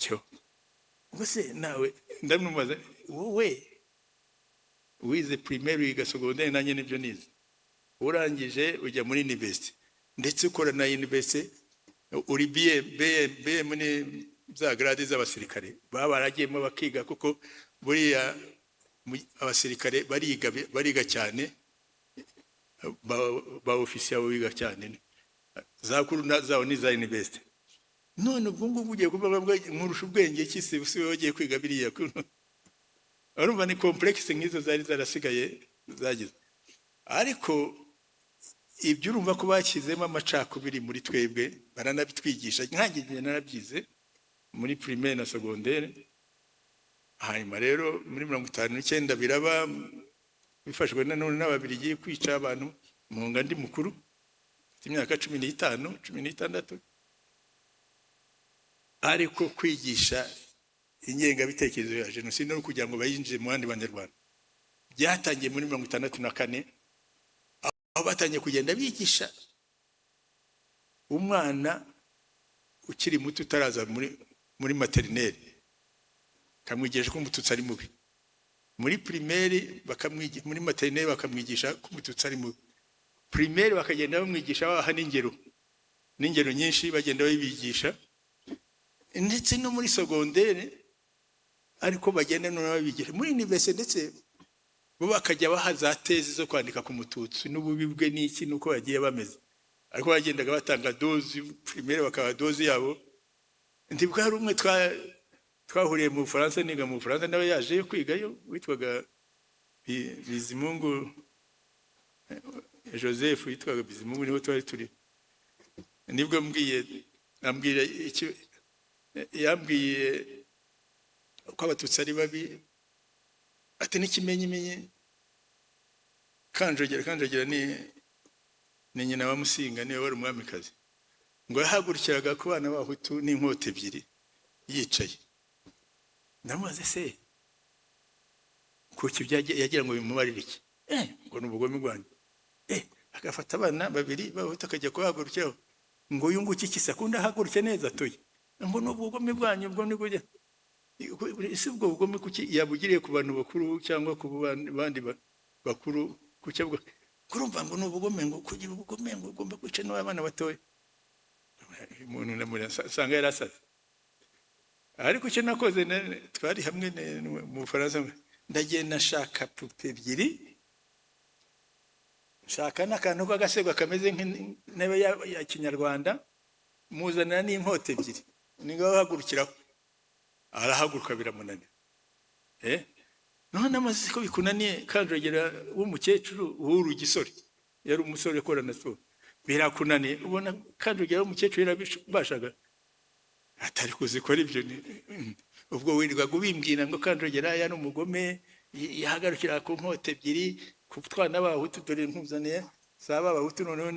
cyo. Ubwo se nawe ndamubaza: "Wowe wize primaire, wiga secondaire, nanjye nibyo nize, urangije ujya muri university, ndetse ukora na university, uri BM, BM, BM ni za grade z'abasirikare baba baragiyemo bakiga, kuko buriya abasirikare bariga, bariga cyane, ba ofisiye biga cyane, za kuru zabo ni za university. None ubwo ngubwo ugiye kuvuga nkurusha ubwenge ki? Si wowe wagiye kwiga biriya?" Urumva ni complexe nk'izo zari zarasigaye zagize. Ariko ibyo urumva ko bashyizemo amacakubiri muri twebwe, baranabitwigisha. Nkanjye njye narabyize muri primaire na secondaire. Hanyuma rero muri 59 biraba, bifashwe nanone n'Ababiligi kwica abantu mu ndi mukuru, mfite imyaka 15, 16. Ariko kwigisha ingengabitekerezo ya jenoside no kugira ngo bayinjire mu bandi Banyarwanda byatangiye muri 64, aho batangiye kugenda bigisha umwana ukiri muto utaraza muri maternelle, bakamwigisha ko Umututsi ari mubi. Muri primaire bakamwigisha, muri maternelle bakamwigisha ko Umututsi ari mubi, primaire bakagenda bamwigisha, babaha n'ingero nyinshi, bagenda babigisha, ndetse no muri secondaire ariko bagenda noneho babigisha. Muri université ndetse bo bakajya baha za thèse zo kwandika ku Mututsi n'ububi bwe n'iki n'uko bagiye bameze. Ariko bagendaga batanga dose, primaire bakaba dose yabo. Ndibuka hari umwe twahuriye mu Bufaransa, niga mu Bufaransa, nawe yaje kwigayo, witwaga Bizimungu Joseph, witwaga Bizimungu, niho twari turi. Nibwo mbwiye, ambwira icyo yambwiye, ko Abatutsi ari babi, ati n'ikimenyimenyi Kanjogera, Kanjogera ni nyina wa Musinga, niwe wari umwamikazi, ngo yahagurukiraga ku bana b'Abahutu n'inkota ebyiri yicaye. Ndamubaza: "Se kuki yagira ngo bimumarire iki?" Ngo ni ubugome bwanyu. Agafata abana babiri b'Abahutu akajya kubahagurukiraho, ngo uyu nguyu iki se akunda ahaguruke neza atuye, ngo ni ubugome bwanyu. Ubwo ni bujya ese ubwo bugome kuki yabugiriye ku bantu bakuru cyangwa ku bandi bakuru? Kuki avuga kurumva ngo ni ubugome, ngo kugira ubugome ngo ugomba kwica n'abana batoya? Umuntu nsanga yarasaze. Ariko icyo nakoze, twari hamwe mu Bufaransa, ndagenda nshaka poupée ebyiri, nshaka n'akantu k'agasego kameze nk'intebe ya kinyarwanda. Muzanira n'inkota ebyiri, ni ngaho hagurukiraho, arahaguruka biramunanira. None amaze ko bikunaniye, Kanjogera w'umukecuru, w'uru gisore, yari umusore ukorana siporo, birakunaniye, ubona Kanjogera w'umukecuru yarabibashaga, atari kuzikora ibyo. Ubwo wirirwaga ubimbwira ngo Kanjogera yari umugome, yahagarukira ku nkota ebyiri ku twana b'Abahutu. Dore nkuzaniye si ab'Abahutu, noneho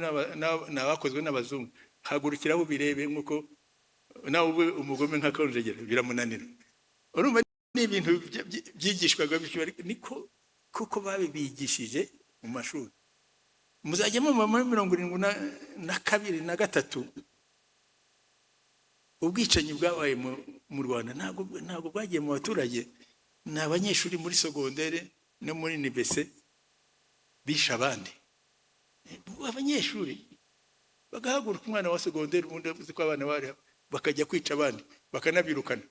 ni abakozwe n'abazungu. Hagurukiraho ubirebe, nk'uko nawe ube umugome nka Kanjogera. Biramunanira. Urumva ni ibintu byigishwaga bityo, ariko niko kuko babibigishije mu mashuri. Muzajya mumva muri 72 na 3, ubwicanyi bwabaye mu Rwanda ntabwo bwagiye mu baturage, ni abanyeshuri muri secondaire no muri université bishe abandi. Abanyeshuri bagahaguruka, umwana wa secondaire, ubundi uzi ko abana bari bakajya kwica abandi, bakanabirukana.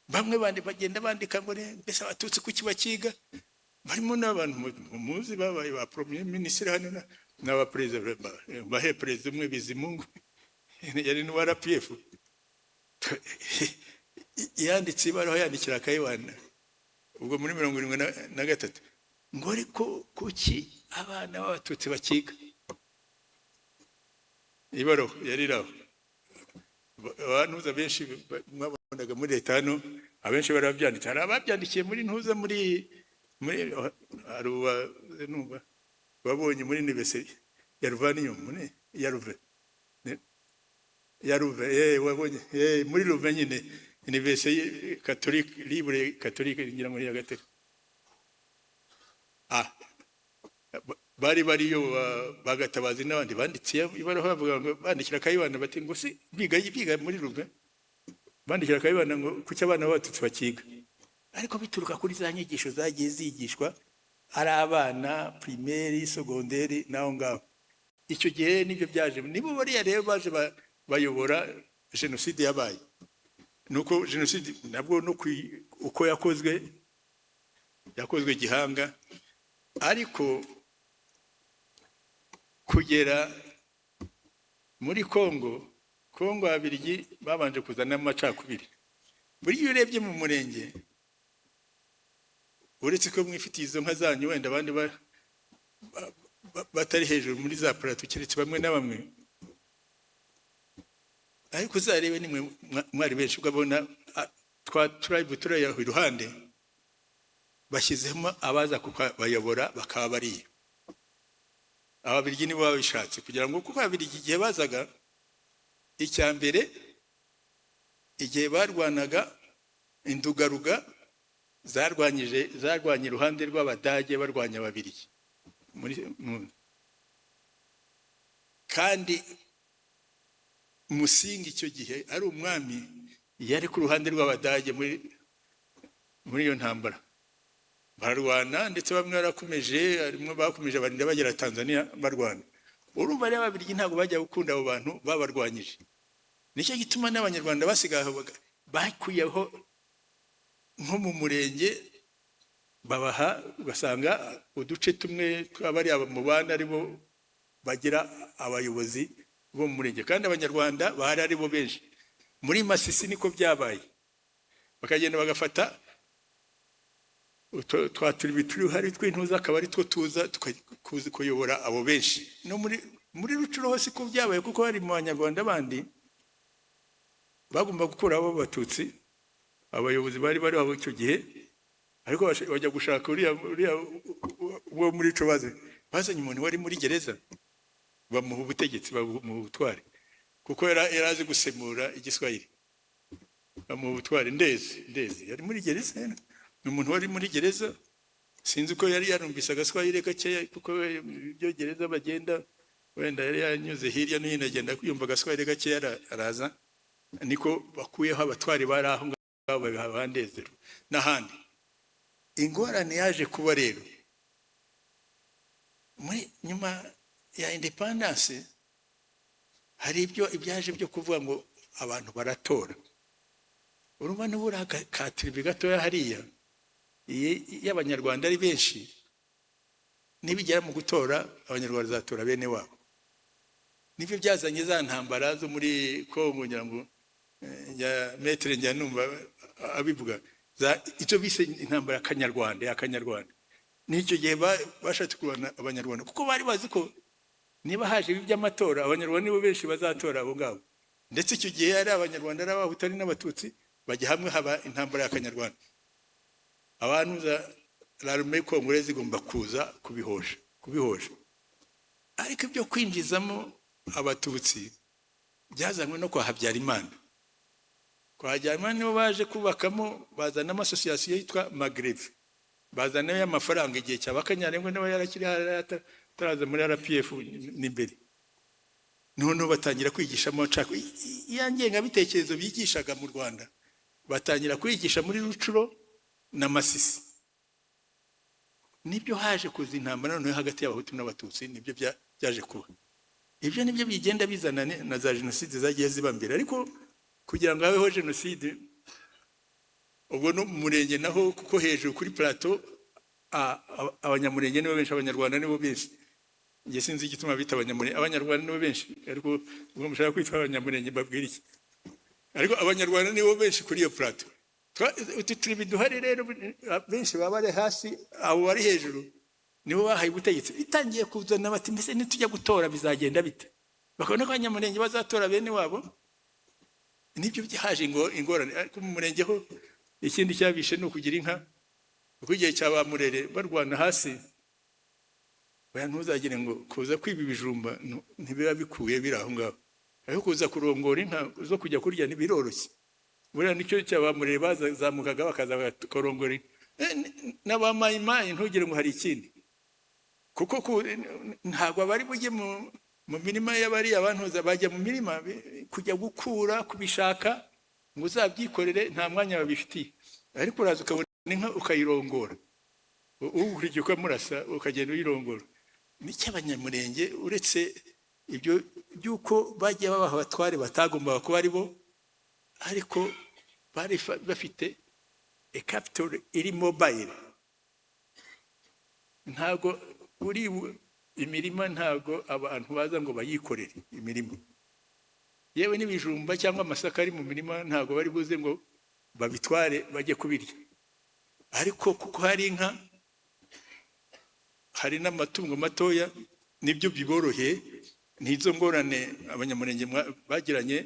Bamwe bandi bagenda bandika ngo mbese Abatutsi kuki bakiga? Barimo n'abantu muzi babaye ba premier ministre hano n'abaperezida, bahe perezida umwe Bizimungu yari n'uwa RPF, yanditse ibaruwa yandikira Kayibanda ubwo muri 73 ngo ariko kuki abana b'Abatutsi bakiga? Ibaruwa yari iraho. Abantuza benshi mwabonaga muri leta hano, abenshi barabyanditse. Hari ababyandikiye muri ntuza, muri hari numva babonye muri université ya Louvain, muri ya Louvain, ya Louvain, wabonye muri Louvain nyine, université catholique libre, catholique ngira ngo ya gatatu. Bari bariyo bagatabazi n'abandi banditse ibaruwa bavuga ngo, bandikira Kayibanda bati ngo si biga muri Louvain, bandikira Kayibanda ngo kuki abana b'Abatutsi bakiga? Ariko bituruka kuri za nyigisho zagiye zigishwa ari abana primaire, secondaire n'aho ngaho. Icyo gihe nibyo byaje, nibo bariya rero baje bayobora jenoside yabaye. Nuko jenoside nabwo no uko yakozwe, yakozwe gihanga, ariko kugera muri Kongo, Ababiligi babanje kuzana amacakubiri. Buriya iyo urebye mu murenge, uretse ko mwifitiye izo nka zanyu, wenda abandi batari hejuru muri za plateau, keretse bamwe na bamwe, ariko uzarebe nimwe mwari benshi, ukabona twa tribe turi aho iruhande bashyizemo abaza kubayobora, bakaba bariyo. Ababiligi nibo babishatse kugira ngo, kuko Ababiligi igihe bazaga, icya mbere igihe barwanaga indugaruga, zarwanyije, zarwanye iruhande rw'Abadage, barwanya Ababiligi muri kandi Musinga icyo gihe ari umwami, yari ku ruhande rw'Abadage muri iyo ntambara. Bararwana, ndetse bamwe barakomeje, harimo bakomeje barinda bagera Tanzania barwana. Urumva rero Ababiligi ntabwo bajya gukunda abo bantu babarwanyije. Nicyo gituma n'Abanyarwanda basigaye aho bakuyeho nko mu murenge babaha, ugasanga uduce tumwe tw'abari mu bana aribo bagira abayobozi bo mu murenge, kandi Abanyarwanda bahari ari bo benshi. Muri Masisi niko byabaye, bakagenda bagafata twa turibi turi hari tw'intuza, akaba ari two tuza tukakuza kuyobora abo benshi. No muri Rucuro hose ko byabaye, kuko hari mu Banyarwanda bandi bagomba gukuraho Abatutsi, abayobozi bari bariho icyo gihe, ariko bajya gushaka uriya wo muri ico, baze bazanye umuntu wari muri gereza, bamuha ubutegetsi, bamuha ubutware, kuko yari azi gusemura Igiswahili, bamuha ubutware. Ndezi yari muri gereza, ni umuntu wari muri gereza, sinzi ko yari yarumvise Agaswahili gakeya, kuko ibyo gereza bagenda, wenda yari yanyuze hirya no hino, agenda yumva Agaswahili gakeya, araza. Niko bakuyeho abatwari bari aho ngaho, babiha ba Ndezero n'ahandi. Ingorane yaje kuba rero muri nyuma ya indépendance, hari ibyo ibyaje byo kuvuga ngo abantu baratora. Urumva nubura ka tribu gatoya hariya, iyo Abanyarwanda ari benshi, nibigera mu gutora, Abanyarwanda bazatora bene wabo. Nibyo byazanye za ntambara zo muri Kongo. Ngira ngo njya maître, njya numva abivuga icyo bise intambara ya Kanyarwanda, ya Kanyarwanda. N'icyo gihe bashatse kurwana Abanyarwanda, kuko bari bazi ko niba haje ibi by'amatora, Abanyarwanda nibo benshi bazatora abo ngabo. Ndetse icyo gihe ari Abanyarwanda, ari Abahutu, ari n'Abatutsi, bajya hamwe, haba intambara ya Kanyarwanda. Abantu za l'armée congolaise zigomba kuza kubihosha. Ariko ibyo kwinjizamo Abatutsi byazanywe no kwa Habyarimana. Kwa Habyarimana nibo baje kubakamo, bazanamo association yitwa Magreve, bazanayo amafaranga igihe cya Bakanyarengwe, nawe yarakiri ataraza muri RPF n'imbere. Noneho batangira kwigisha amacako ya ngengabitekerezo bigishaga mu Rwanda, batangira kwigisha muri Rucuro na Masisi. Nibyo haje kuza intambara noneho hagati y'Abahutu n'Abatutsi. Nibyo byaje kuba. Ibyo nibyo bigenda bizana na za jenoside zagiye ziba mbere. Ariko kugira ngo habeho jenoside, ubwo no mu Murenge naho, kuko hejuru kuri plateau Abanyamurenge nibo benshi, Abanyarwanda nibo benshi. Njye sinzi igituma bita Abanyamurenge, Abanyarwanda nibo benshi, ariko ubwo mushaka kwitwa Abanyamurenge mbabwira iki? Ariko Abanyarwanda nibo benshi kuri iyo plateau. Utu turi duhari rero, benshi baba bari hasi, abo bari hejuru nibo bahaye ubutegetsi. Bitangiye kuzana bati: "Mbese nitujya gutora bizagenda bite?" Bakabona ko Abanyamurenge bazatora bene wabo. Nibyo byahaje ingorane. Ariko mu Murenge ho ikindi cyabishe ni ukugira inka, kuko igihe cya ba Murere barwana hasi, oya, ntuzagire ngo kuza kwiba ibijumba ntibiba bikuye biri aho ngaho, ariko kuza kurongora inka zo kujya kurya ntibiroroshye. Buriya nicyo cya ba Murere bazamukaga, bakaza bakarongora inka. N'abamayimayi, ntugire ngo hari ikindi, kuko ntabwo bari bujye mu mirima y'abariya bantuza, bajya mu mirima kujya gukura kubishaka ngo uzabyikorere, nta mwanya babifitiye. Ariko uraza ukabona inka ukayirongora, ukurikiye ukamurasa, ukagenda uyirongora. Nicyo Abanyamurenge, uretse ibyo by'uko bagiye babaha abatware batagombaga kuba ari bo, ariko bari bafite a capital iri mobile. Ntabwo uri imirima, ntabwo abantu baza ngo bayikorere imirima. Yewe n'ibijumba cyangwa amasaka ari mu mirima ntabwo bari buze ngo babitware bajye kubirya. Ariko kuko hari inka, hari n'amatungo matoya, nibyo biboroheye. N'izo ngorane Abanyamurenge bagiranye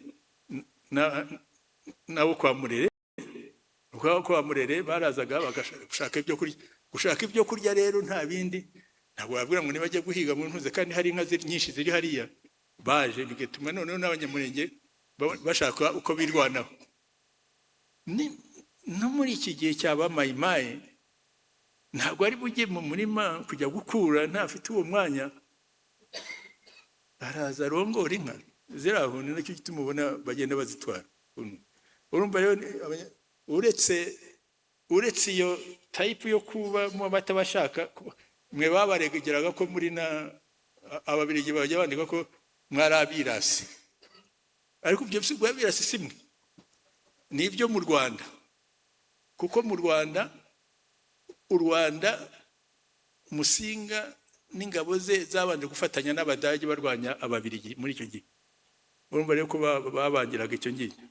nabo kwa Murere. Kwa Murere barazaga bagashaka ibyo kurya. Gushaka ibyo kurya rero nta bindi, ntabwo wabwira ngo nibajya guhiga mu ntuze kandi hari inka nyinshi ziri hariya. Baje bigatuma noneho n'Abanyamurenge bashaka uko birwanaho. No muri iki gihe cya ba Mayimayi, ntabwo ari bujye mu murima kujya gukura, ntafite uwo mwanya. Araza arongora inka ziri aho. Ni nacyo gituma ubona bagenda bazitwara. Urumva rero uretse iyo type yo kuba mu batabashaka, mwe babaregeraga ko muri na Ababirigi, bajya bandika ko mwari abirasi. Ariko ibyo si abirasi, si mwe, ni ibyo mu Rwanda, kuko mu Rwanda, u Rwanda, Musinga n'ingabo ze zabanje gufatanya n'Abadage barwanya Ababirigi muri icyo gihe. Urumva rero ko babangiraga icyo ngicyo.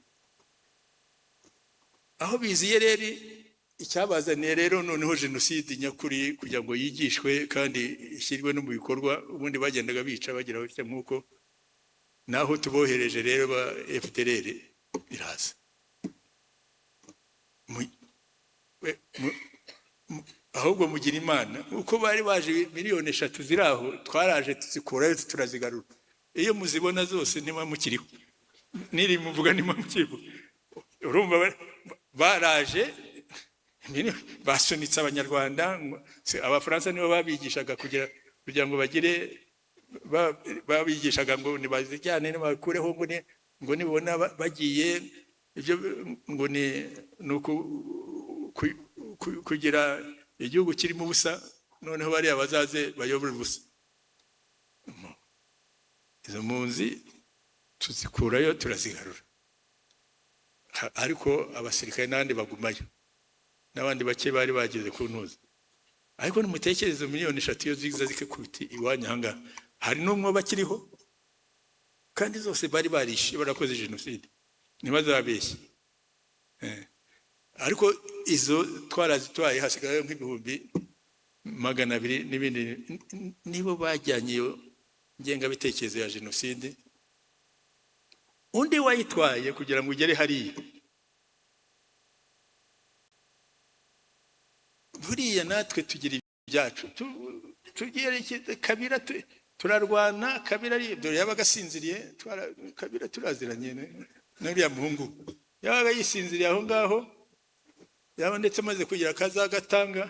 Aho biziye rero, icyabazaniye rero noneho jenoside nyakuri, kugira ngo yigishwe kandi ishyirwe no mu bikorwa, ubundi bagendaga bica bagira batya nk'uko naho tubohereje rero ba FDLR iraza. Ahubwo mugira Imana uko bari baje miliyoni 3 ziri aho, twaraje tuzikurayo turazigarura. Iyo muzibona zose ntimuba mukiriho, niri muvuga ntimuba mukiriho. Urumva baraje basunitse Abanyarwanda. Abafaransa nibo babigishaga kugira ngo bagire babigishaga ngo nibazijyane, nibakureho, ngo nibona bagiye ibyo ngo ni kugira igihugu kirimo ubusa, noneho bariya bazaze bayobore ubusa. Izo mpunzi tuzikurayo turazigarura. Ariko abasirikare n'abandi bagumayo, n'abandi bake bari bageze ku ntuza. Ariko nimutekereze, miliyoni 3 iyo ziza zikikubita iwanyu ahangaha, hari n'umwe bakiriho. Kandi zose bari barishe, barakoze jenoside, ntibazabeshye. Ariko izo twarazitwaye, hasigaye nk'200,000 n'ibindi. Nibo bajyanye iyo ngengabitekerezo ya jenoside. Undi wayitwaye kugira ngo ugere hariya, buriya natwe tugira ibyacu, tugira Kabila, turarwana. Kabila dore yabaga asinziriye, Kabila turaziranye n'uriya muhungu, yabaga yisinziriye aho ngaho, yaba ndetse amaze kugira akazagatanga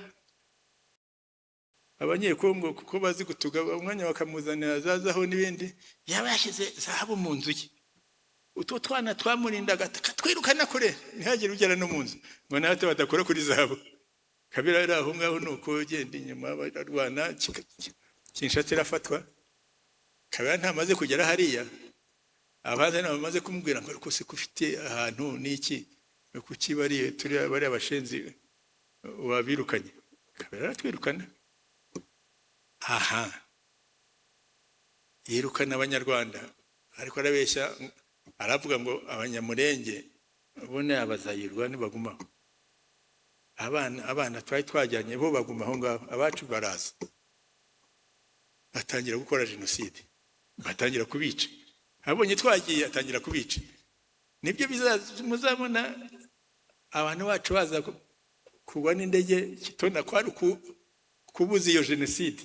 Abanyekongo kuko bazi gutuga umwanya, bakamuzanira zazaho n'ibindi. Yaba yashyize zahabu mu nzu ye, utwo twana twamurindaga twirukana kure, ntihagire ugera no mu nzu ngo natwe badakora kuri zahabu. Kabila yari aho ngaho, ni uko ugenda inyuma bararwana, Kinshasa irafatwa. Kabila ntamaze kugera hariya, abandi bamaze kumubwira ngo ariko se ko ufite ahantu n'iki, kuki bariya turi bariya bashenzi wabirukanye? Kabila aratwirukana. Aha yirukana Abanyarwanda, ariko arabeshya, aravuga ngo Abanyamurenge bo ni abazayirwa nibagumaho. Abana twari twajyanye bo baguma aho ngaho, abacu baraza batangira gukora jenoside, batangira kubica. Abonye twagiye atangira kubica. Nibyo muzabona abantu bacu baza kugwa n'indege Kitona, kwari kubuza iyo jenoside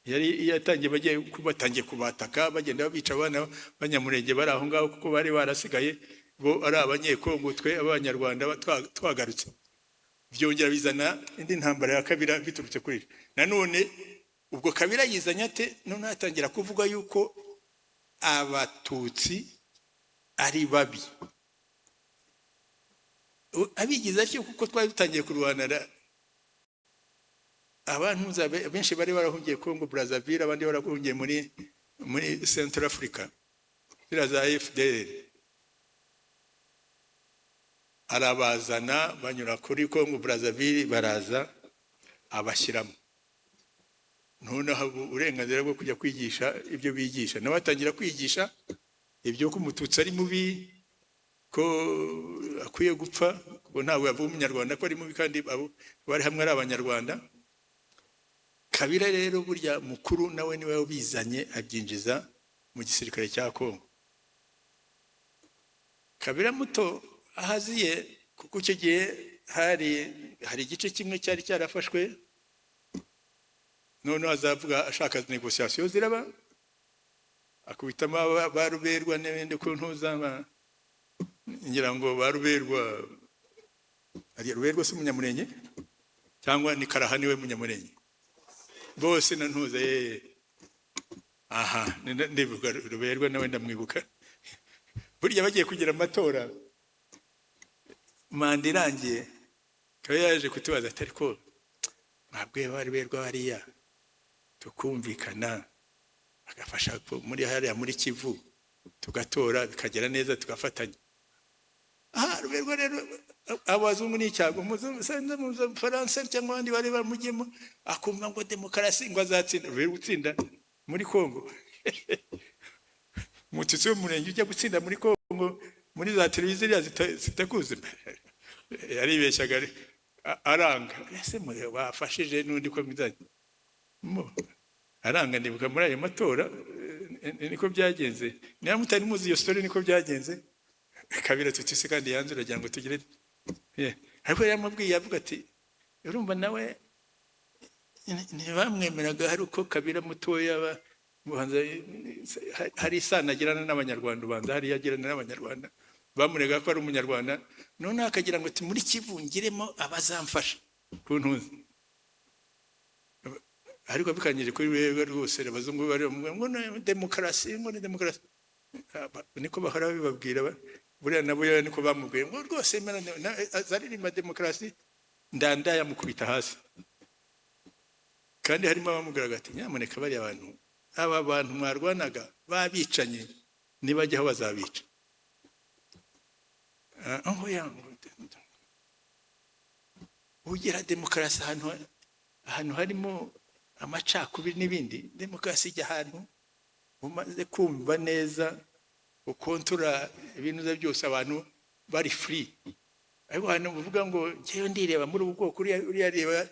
yari yatangiye. Bagiye batangiye kubataka, bagenda babica abana b'Abanyamurenge bari aho ngaho, kuko bari barasigaye bo ari Abanyekongo, twe Abanyarwanda twagarutse. Byongera bizana indi ntambara ya Kabila biturutse kuri nanone. Ubwo Kabila yizanye ate? None atangira kuvuga yuko Abatutsi ari babi, abigize atyo kuko twari dutangiye kurwanira. Abantu benshi bari barahungiye Congo Brazzaville, abandi barahungiye muri Central Africa, ziriya za FDLR. Arabazana banyura kuri Congo Brazzaville, baraza abashyiramo. Noneho uburenganzira bwo kujya kwigisha ibyo bigisha, nawe atangira kwigisha ibyo ko Umututsi ari mubi, ko akwiye gupfa, kuko ntabwo yavuga Umunyarwanda ko ari mubi kandi abo bari hamwe ari Abanyarwanda. Kabila rero burya mukuru nawe niwe wabizanye, abyinjiza mu gisirikare cya Kongo. Kabila muto ahaziye, kuko icyo gihe hari igice kimwe cyari cyarafashwe. Noneho azavuga ashaka négociation ziraba, akubitamo ba Ruberwa n'ibindi ku ntuzaba, ngira ngo ba Ruberwa, ari Ruberwa si Umunyamurenge cyangwa ni Karaha niwe Munyamurenge bose na ntuza ye. Aha ndibuka Ruberwa nawe ndamwibuka. Burya bagiye kugira amatora, manda irangiye, akaba yaje kutubaza ati: "Ariko mwabwiye ba Ruberwa bariya tukumvikana, bagafasha muri hariya muri Kivu, tugatora bikagera neza, tugafatanya?" Aha Ruberwa rero, abazungu ni icyago, Umufaransa cyangwa abandi bari bamugiyemo, akumva ngo demokarasi, ngo azatsinda. Ruberwa utsinda muri Kongo, Umututsi w'Umurenge ujya gutsinda muri Kongo muri za televiziyo zitakuzi, yaribeshyaga aranga. Ese wafashije n'undi ko mizanye aranga? Ndibuka muri ayo matora niko byagenze. Niba mutari muzi iyo story, niko byagenze. Kabila tutise kandi yanze, uragira ngo tugire. Ariko yaramubwiye, avuga ati urumva nawe ntibamwemeraga. Hari uko Kabila mutoya hari isano agirana n'Abanyarwanda, ubanza hariya agirana n'Abanyarwanda, bamurega ko ari Umunyarwanda. Noneho akagira ngo ati muri Kivu ngiremo abazamfasha ku ntuzi, ariko bikangije kuri wewe rwose. Abazungu bari ngo ni demokarasi, ngo ni demokarasi, niko bahora babibabwira. Buriya nabo niko bamubwiye ngo rwose azaririmba demokarasi. Ndanda yamukubita hasi. Kandi harimo abamubwiraga ati: "Nyamuneka bariya bantu, aba bantu mwarwanaga babicanye, nibajyaho bazabica." Ugira demokarasi ahantu harimo amacakubiri n'ibindi, demokarasi ijya ahantu Umaze kumva neza ukontora ibintu byose, abantu bari free. Ariko hano muvuga ngo njyewe ndireba muri ubu bwoko, uriya reba,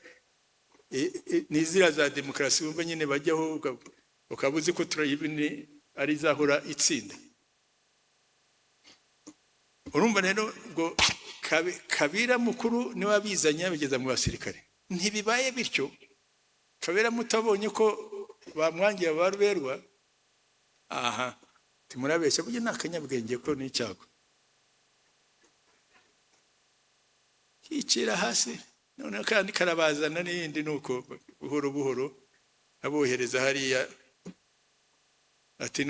ni ziriya za demokarasi wumva nyine bajyaho, ukaba uzi ko turayibini ari izahora itsinda. Urumva rero ubwo Kabila mukuru niwe abizanye, abigeza mu basirikare. Ntibibaye bityo, Kabila mutabonye ko bamwangiye abaruberwa. Aha timurabeshya, burya ni akanyabwenge ko ni icyago kicira hasi. Noneho kandi karabazana n'iyindi, ni uko buhoro buhoro abohereza hariya, ati: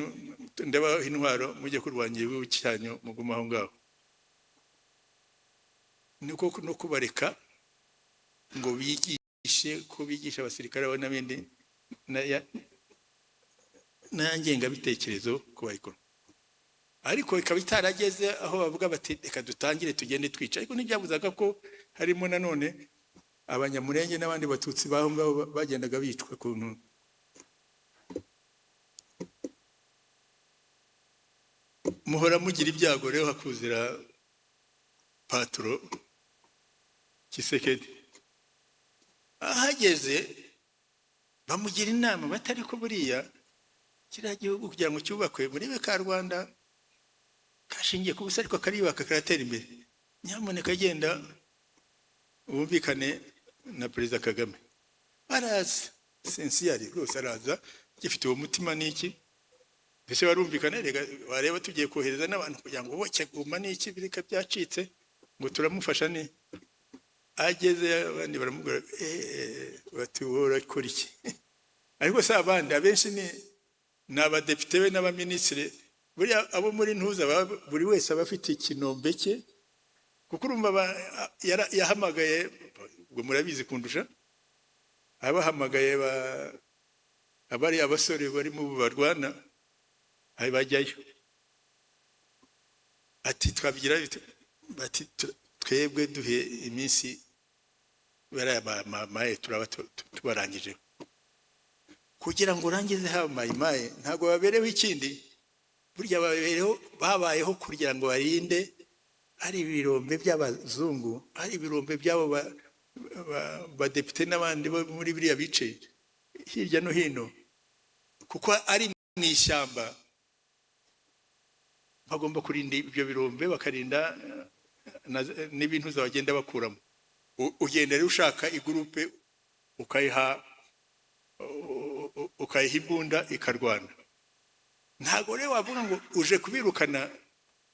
"Ndabaha intwaro, mujye kurwanya igihugu cyanyu, mugume aho ngaho." Niko no kubareka ngo bigishe, ko bigisha abasirikare babo n'abindi na ngengabitekerezo ko bayikora, ariko ikaba itarageze aho bavuga bati: "Reka dutangire tugende twica." Ariko ntibyabuzaga ko harimo nanone Abanyamurenge n'abandi Batutsi baho ngaho bagendaga bicwa kuntu. Muhora mugira ibyago rero, hakuzira patro Tshisekedi. Ahageze bamugira inama, batari ko buriya kiriya gihugu kugira ngo cyubakwe, murebe ka Rwanda kashingiye ku busa, ariko kariyubaka, karatera imbere. Nyamuneka genda wumvikane na Perezida Kagame. Araza sensiyari rwose, araza gifite uwo mutima n'iki, mbese barumvikana. Rega wareba tugiye kohereza n'abantu kugira ngo boke guma n'iki, bireka byacitse ngo turamufasha. Ni ageze abandi baramubwira bati: "Wowe urakora iki?" Ariko si abandi, abenshi ni abadepite be n'abaminisitiri. Buriya abo muri ntuza buri wese aba afite ikinombe cye, kuko urumva yahamagaye, ubwo murabizi kundusha, abahamagaye abari abasore barimo barwana bajyayo, ati: "Twabigira bite?" Bati: "Twebwe duhe iminsi, bariya ba maye turaba tubarangije." Kugira ngo urangize haba mayimaye, ntabwo babereho ikindi, burya babereho, babayeho kugira ngo barinde ari ibirombe by'abazungu, ari ibirombe by'abo badepite n'abandi bo muri biriya bice hirya no hino, kuko ari mu ishyamba, bagomba kurinda ibyo birombe, bakarinda n'ibintu bagenda bakuramo. Ugenda rero ushaka igurupe, ukayiha imbunda ikarwana. Ntabwo rero wavuga ngo uje kubirukana,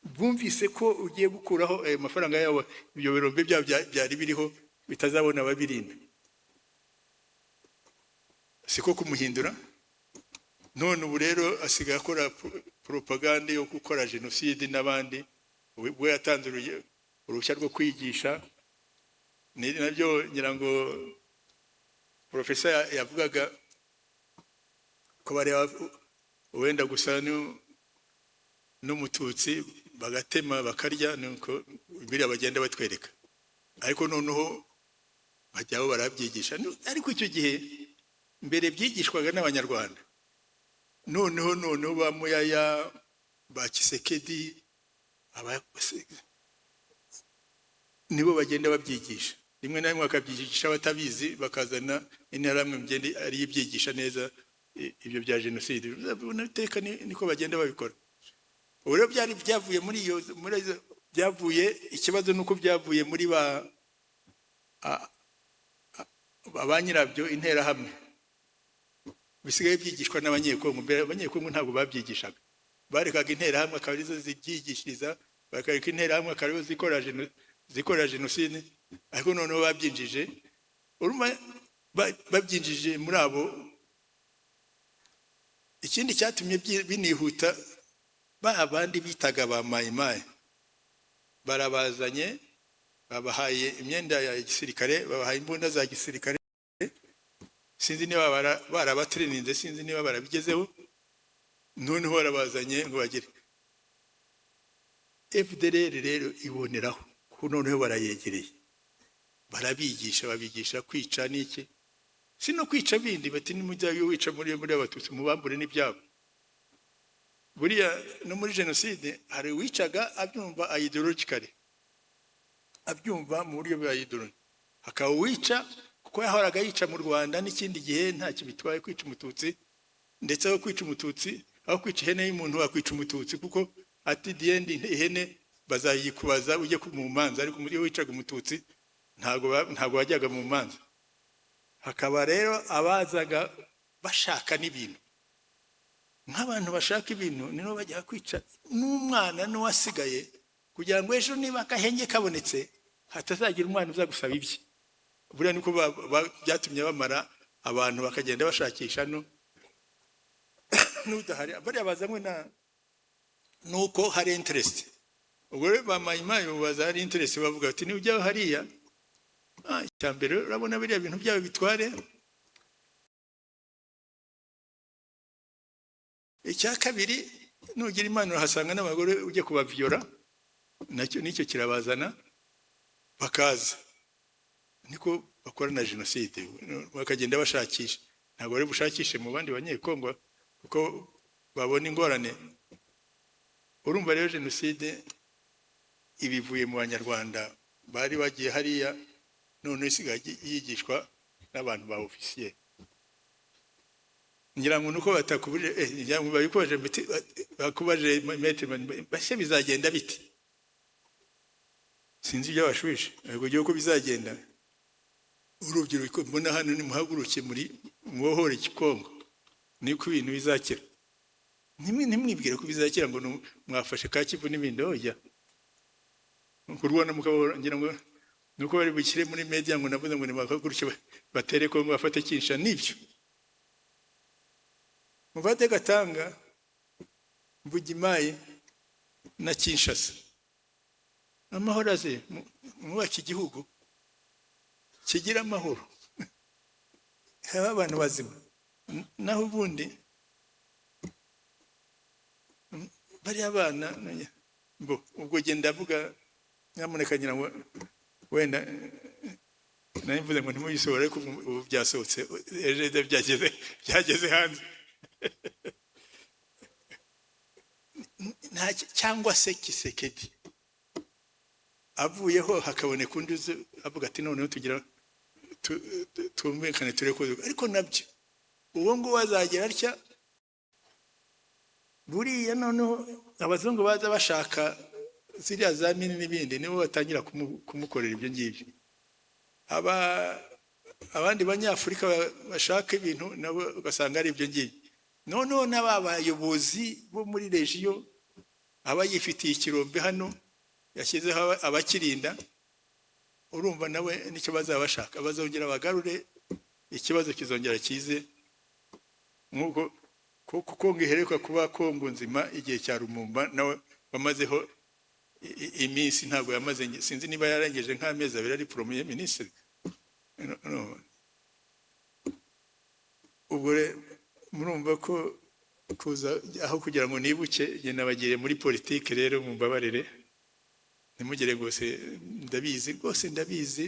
bumvise ko ugiye gukuraho ayo mafaranga yabo, ibyo birombe byabo byari biriho bitazabona ababirinda. Siko kumuhindura. None ubu rero asigaye akora propaganda yo gukora jenoside n'abandi. Ubwo yatanze uruhushya rwo kwigisha, ni nabyo ngira ngo profesa yavugaga ko bareba wenda gusa n'Umututsi bagatema bakarya, nuko biriya bagenda batwereka. Ariko noneho bajyaho barabyigisha. Ariko icyo gihe mbere byigishwaga n'Abanyarwanda, noneho ba Muyaya, ba Tshisekedi, nibo bagenda babyigisha, rimwe na rimwe bakabyigisha batabizi, bakazana interahamwe mugende ariyo ibyigisha neza ibyo bya jenoside. Uzabibona iteka niko bagenda babikora. Ubu rero byari byavuye muri iyo, muri izo byavuye, ikibazo ni uko byavuye muri ba nyirabyo, interahamwe. Bisigaye byigishwa n'Abanyekongo. Mbere Abanyekongo ntabwo babyigishaga, barekaga interahamwe akaba arizo zibyigishiriza, bakareka interahamwe akaba arizo zikora jenoside. Ariko noneho babyinjije, urumva babyinjije muri abo. Ikindi cyatumye binihuta, ba bandi bitaga ba mayimayi barabazanye, babahaye imyenda ya gisirikare, babahaye imbunda za gisirikare. Sinzi niba barabatirininze, sinzi niba barabigezeho. Noneho barabazanye ngo bagere FDLR rero iboneraho, kuko noneho barayegereye, barabigisha, babigisha kwica n'iki, si no kwica bindi, bati: "Nimujya wica muri Abatutsi, mubambure n'ibyabo." Buriya no muri jenoside hari uwicaga abyumva ideologically, abyumva mu buryo bwa ideology, hakaba uwica kuko yahoraga yica mu Rwanda n'ikindi gihe ntacyo bitwaye kwica Umututsi, ndetse aho kwica Umututsi, aho kwica ihene y'umuntu wakwica Umututsi, kuko at the end ihene bazayikubaza ujye mu manza, ariko iyo wicaga Umututsi ntabwo wajyaga mu manza. Hakaba rero abazaga bashaka n'ibintu, nk'abantu bashaka ibintu nibo bajya kwica n'umwana n'uwasigaye, kugira ngo ejo niba akahenge kabonetse hatazagira umwana uza gusaba ibye. Buriya niko byatumye bamara abantu, bakagenda bashakisha no n'udahari. Bariya bazanywe na nuko hari interest. Ubwo rero ba Mayimayi baza hari interest, bavuga bati: "Nujya hariya, icya mbere urabona biriya bintu byabo bitware, icya kabiri nugira Imana urahasanga n'abagore ujye kubaviyora, nacyo nicyo kirabazana." Bakaza, niko bakora na jenoside, bakagenda bashakisha. Ntabwo bari bushakishe mu bandi Banyekongo kuko babona ingorane. Urumva rero jenoside ibivuye mu Banyarwanda bari bagiye hariya, none isigaye yigishwa n'abantu ba ofisiye. Ngira ngo nuko batakubuje, ngira ngo babikubaje, bakubaje maître, base bizagenda bite? Sinzi ibyo bashubije, ariko ugiye uko bizagenda, urubyiruko mbona hano, nimuhaguruke muri mubohore Igikongo, niko ibintu bizakira. Ntimwibwire ko bizakira ngo mwafashe ka Kivu n'ibindi. Oya, kurwana mukabahora, ngira ngo nuko bari bukire muri media ngo navuze ngo nibahaguruke batere Kongo, bafate Kinsha. Nibyo, mufate Katanga, Mbujimayi na Kinshasa, amahoro aze, mwubake igihugu kigira amahoro, haba abantu bazima. Naho ubundi bariya bana bo ubwo genda ndavuga, nyamuneka, ngira ngo wenda nari mvuze ngo ntimuyisohore, ariko ubu byasohotse, ejo byageze hanze. Cyangwa se Tshisekedi avuyeho hakaboneka undi uzi avuga ati: "Noneho tugira twumvikane tureke." Ariko nabyo uwo nguwo azagera atya. Buriya noneho abazungu baza bashaka ziriya za mine n'ibindi, nibo batangira kumukorera ibyo ngibyo. Aba abandi Banyafurika bashaka ibintu nabo ugasanga ari ibyo ngibyo. Noneho n'aba bayobozi bo muri région, aba yifitiye ikirombe hano yashyizeho abakirinda, urumva nawe nicyo bazaba bashaka. Bazongera bagarure ikibazo, kizongera kize nk'uko kuko Kongo iheruka kuba Kongo nzima igihe cya Lumumba, nawe wamazeho iminsi, ntabwo yamaze, sinzi niba yarengeje nk'amezi 2 ari premier ministre. No, no. Ubwo murumva ko kuza aho kugira ngo nibuke njye nabagiriye muri politike. Rero mumbabarire, ntimugire rwose, ndabizi rwose, ndabizi,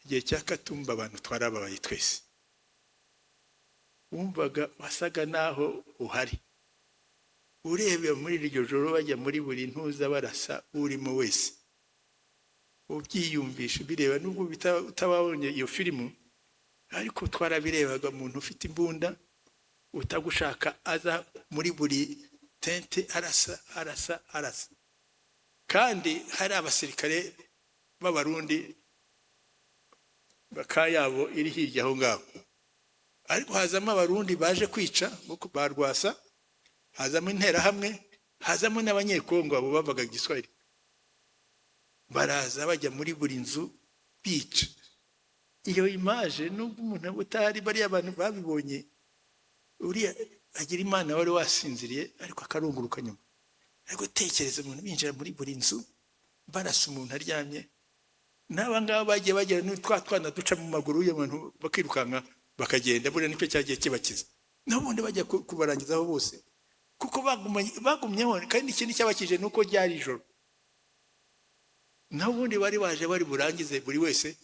igihe cya Katumba abantu twarababaye twese. Wumvaga wasaga naho uhari, urebe muri iryo joro bajya muri buri ntuza barasa urimo wese, ubyiyumvisha ubireba, nubwo utababonye iyo filimu, ariko twarabirebaga. Umuntu ufite imbunda utagushaka aza muri buri tente arasa, arasa, arasa, kandi hari abasirikare b'Abarundi bakayabo iri hirya aho ngaho, ariko hazamo Abarundi baje kwica ba Rwasa, hazamo Interahamwe, hazamo n'Abanyekongo, abo bavugaga Igiswahili, baraza bajya muri buri nzu bica. Iyo image, nubwo umuntu utari, bariya abantu babibonye, uriya agira Imana wari wasinziriye ariko akarunguruka nyuma. Ariko tekereza umuntu binjira muri buri nzu barasa umuntu aryamye, n'aba ngaba bagiye bagera twa twana duca mu maguru y'abantu bakirukanka bakagenda. Buriya nicyo cyagiye kibakiza, n'ubundi bajya kubarangizaho bose, kuko bagumyeho. Kandi ikindi cyabakije ni uko ryari ijoro, naho ubundi bari baje bari burangize buri wese.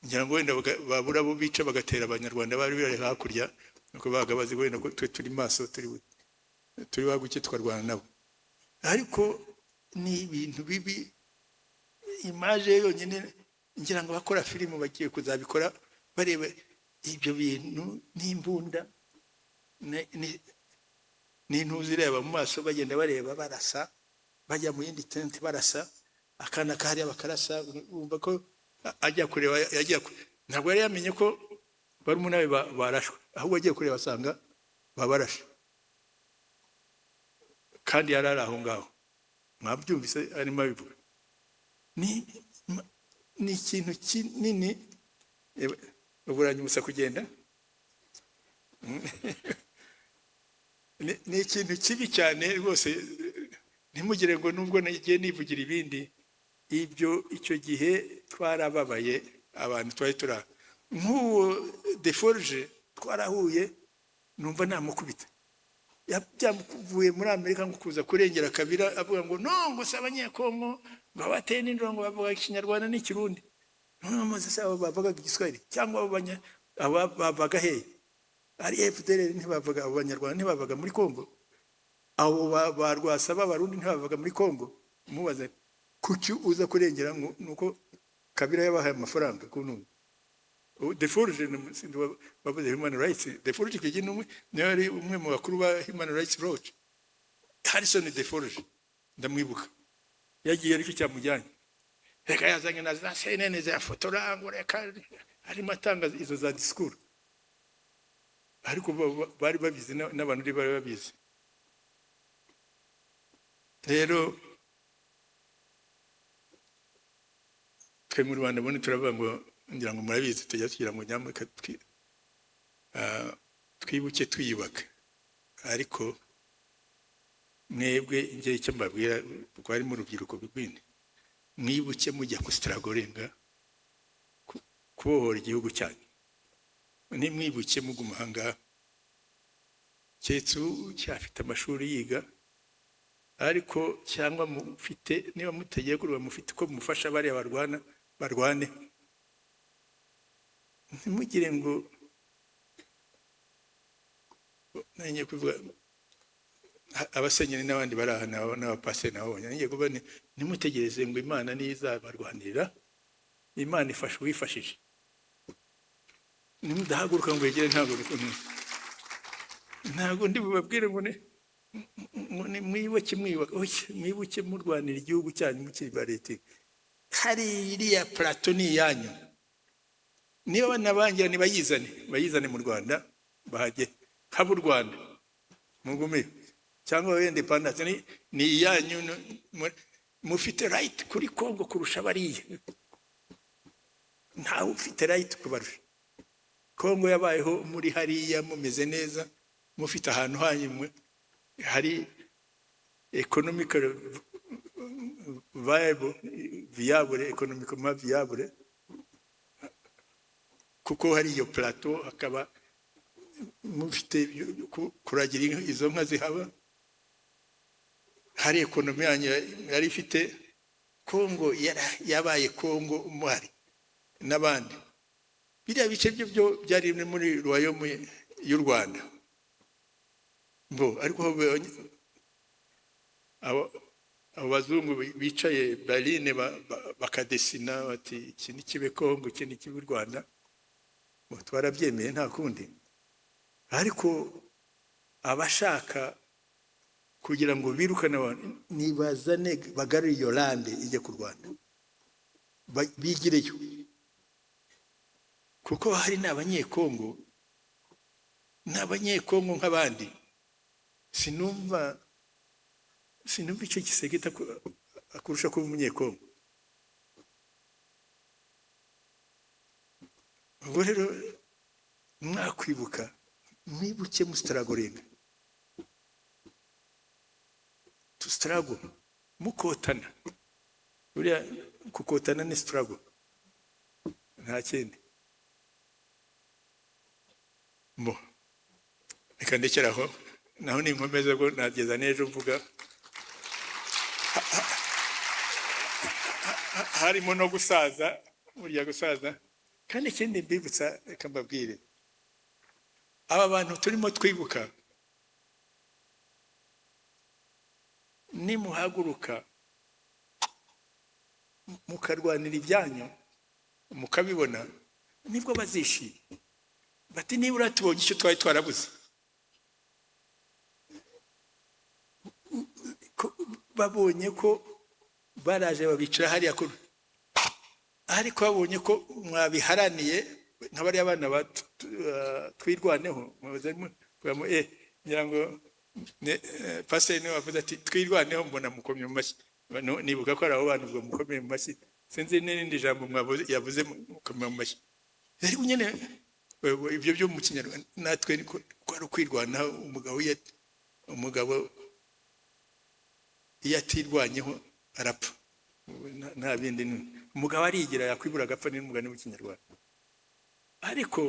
Ngira ngo wenda babura abo bica bagatera Abanyarwanda bari bari hakurya, nuko babaga bazi wenda ko twe turi maso turi. Turi baguke, tukarwana nabo, ariko ni ibintu bibi. Image yonyine, ngira ngo abakora filime bagiye kuzabikora, bareba ibyo bintu n'imbunda n'intuzi ireba mu maso, bagenda bareba, barasa, bajya mu yindi tente barasa, akana kahariya bakarasa. Wumva ko ajya kureba, yagiye ntabwo yari yamenye ko barumuna be barashwe, ahubwo agiye kureba asanga babarashe, kandi yari ari aho ngaho. Mwabyumvise arimo abivuga. Ni ikintu kinini. Uranyibutsa kugenda. Ni ikintu kibi cyane rwose. Ntimugire ngo nubwo nagiye nivugira ibindi, ibyo icyo gihe twarababaye. Abantu twari turi nk'uwo Des Forges, twarahuye, numva namukubita. Byamuvuye muri Amerika ngo kuza kurengera Kabila, avuga ngo no, ngo si Abanyekongo, ngo abateye n'indoro, ngo bavuga Ikinyarwanda n'Ikirundi. None maze se abo bavugaga Igiswahili cyangwa abo aba bavaga hehe? Ari FDLR ntibavaga, abo Banyarwanda ntibavaga muri Kongo? Abo ba Rwasa b'Abarundi ntibavaga muri Kongo? Mubaze kuki uza kurengera, ngo nuko Kabila yabahaye amafaranga ku ntunga. Des Forges bavuze human rights. Des Forges icyo gihe ni umwe, niwe yari umwe mu bakuru ba Human Rights Watch. Harrison Des Forges, ndamwibuka, yagiye aricyo cyamujyanye. Reka yazanye na za CNN ziyafotora, ngo reka arimo atanga izo za discours, ariko bari babizi, n'abantu bari babizi. Rero twe mu Rwanda ubundi turavuga ngo, ngira ngo murabizi, tujya tugira ngo nyamuneka twibuke twiyubaka. Ariko mwebwe, njye icyo mbabwira, kuko harimo urubyiruko rwindi, mwibuke mujya kustrugglinga kubohora igihugu cyanyu. Ntimwibuke muguma aha ngaha, keretse ucyafite amashuri yiga, ariko cyangwa mufite, niba mutagiye kureba, mufite uko mufasha bariya barwana, barwane. Ntimugire ngo nanjye kuvuga abasenyeri n'abandi bari aha n'abapasiteri nababonye, ngiye kuvuga nti ntimutegereze ngo Imana niyo izabarwanirira. Imana ifasha uwifashije. Nimudahaguruka ngo wegere, ntabwo ndi bubabwire ngo ni mwibuke mwiyubaka. Oya, mwibuke murwanira igihugu cyanyu mukiri ba leta. Hari iriya plateau ni iyanyu. Niba banabangira, nibayizane, bayizane mu Rwanda, bahajye haba u Rwanda, mugume cyangwa babe independence. Ni iyanyu. Mufite right kuri Congo kurusha bariya. Ntawe ufite right kubarusha. Congo yabayeho muri hariya mumeze neza, mufite ahantu hanyu hari economical viable, viable, economically viable, kuko hari iyo plateau, hakaba mufite kuragira izo nka zihaba, hari économie yanyu yari ifite. Kongo yabaye Kongo muhari n'abandi. Biriya bice byo byo byari muri royaume y'u Rwanda bo, ariko aho abo bazungu bicaye Berlin bakadessina bati iki ni kibe Kongo, iki ni kibe u Rwanda. Bo twarabyemeye, nta kundi. Ariko abashaka kugira ngo birukane abantu, nibazane, bagarure iyo land ijya ku Rwanda, bigireyo, kuko hari n'Abanyekongo, ni Abanyekongo nk'abandi. Sinumva icyo Tshisekedi akurusha kuba Umunyekongo. Ubwo rero mwakwibuka, mwibuke mustrugglinga, to struggle, mukotana. Buriya kukotana ni struggle, nta kindi. Bo reka ndekere aho, naho ninkomeza bwo nageza n'ejo mvuga. Harimo no gusaza, burya gusaza. Kandi ikindi mbibutsa, reka mbabwire, aba bantu turimo twibuka. Nimuhaguruka mukarwanira ibyanyu, mukabibona, nibwo bazishima, bati: "Nibura tubonye icyo twari twarabuze." Babonye ko baraje babicara hariya, ko ariko babonye ko mwabiharaniye, nka bariya bana ba Twirwaneho, mubaze ngira ngo pasiteri niwe wavuze ati: "Twirwaneho," mbona mukomye mu mashyi. Nibuka ko ari abo bana ubwo mukomeye mu mashyi. Sinzi n'irindi jambo mwavuze, yavuze mukomeye mu mashyi. Ariko nyine ibyo byo mu Kinyarwanda natwe niko kwari ukwirwanaho. Umugabo iyo atirwanyeho arapfa. Nta bindi, ni umugabo arigira, yakwibura agapfa, ni n'umugani w'Ikinyarwanda. Ariko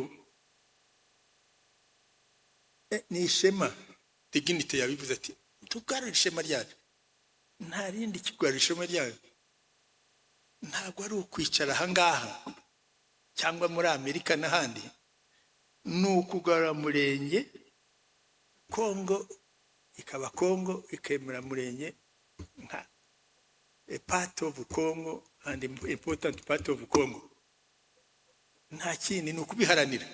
ni ishema, dignity. Yabivuze ati: "Tugarure ishema ryacu." Nta rindi kigarura ishema ryacu, ntabwo ari ukwicara ahangaha cyangwa muri Amerika n'ahandi, ni ukugarura Murenge, Kongo ikaba Kongo, ikemera Murenge nka a part of Congo and important part of Congo. Nta kindi, ni ukubiharanira.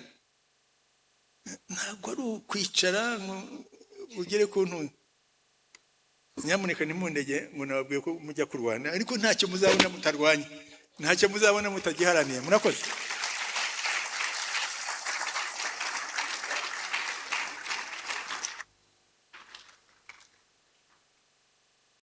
Ntabwo ari ukwicara ngo ugere ku ntunzi. Nyamuneka ntimundege ngo nababwiye ko mujya kurwana, ariko ntacyo muzabona mutarwanya, ntacyo muzabona mutagiharaniye. Murakoze.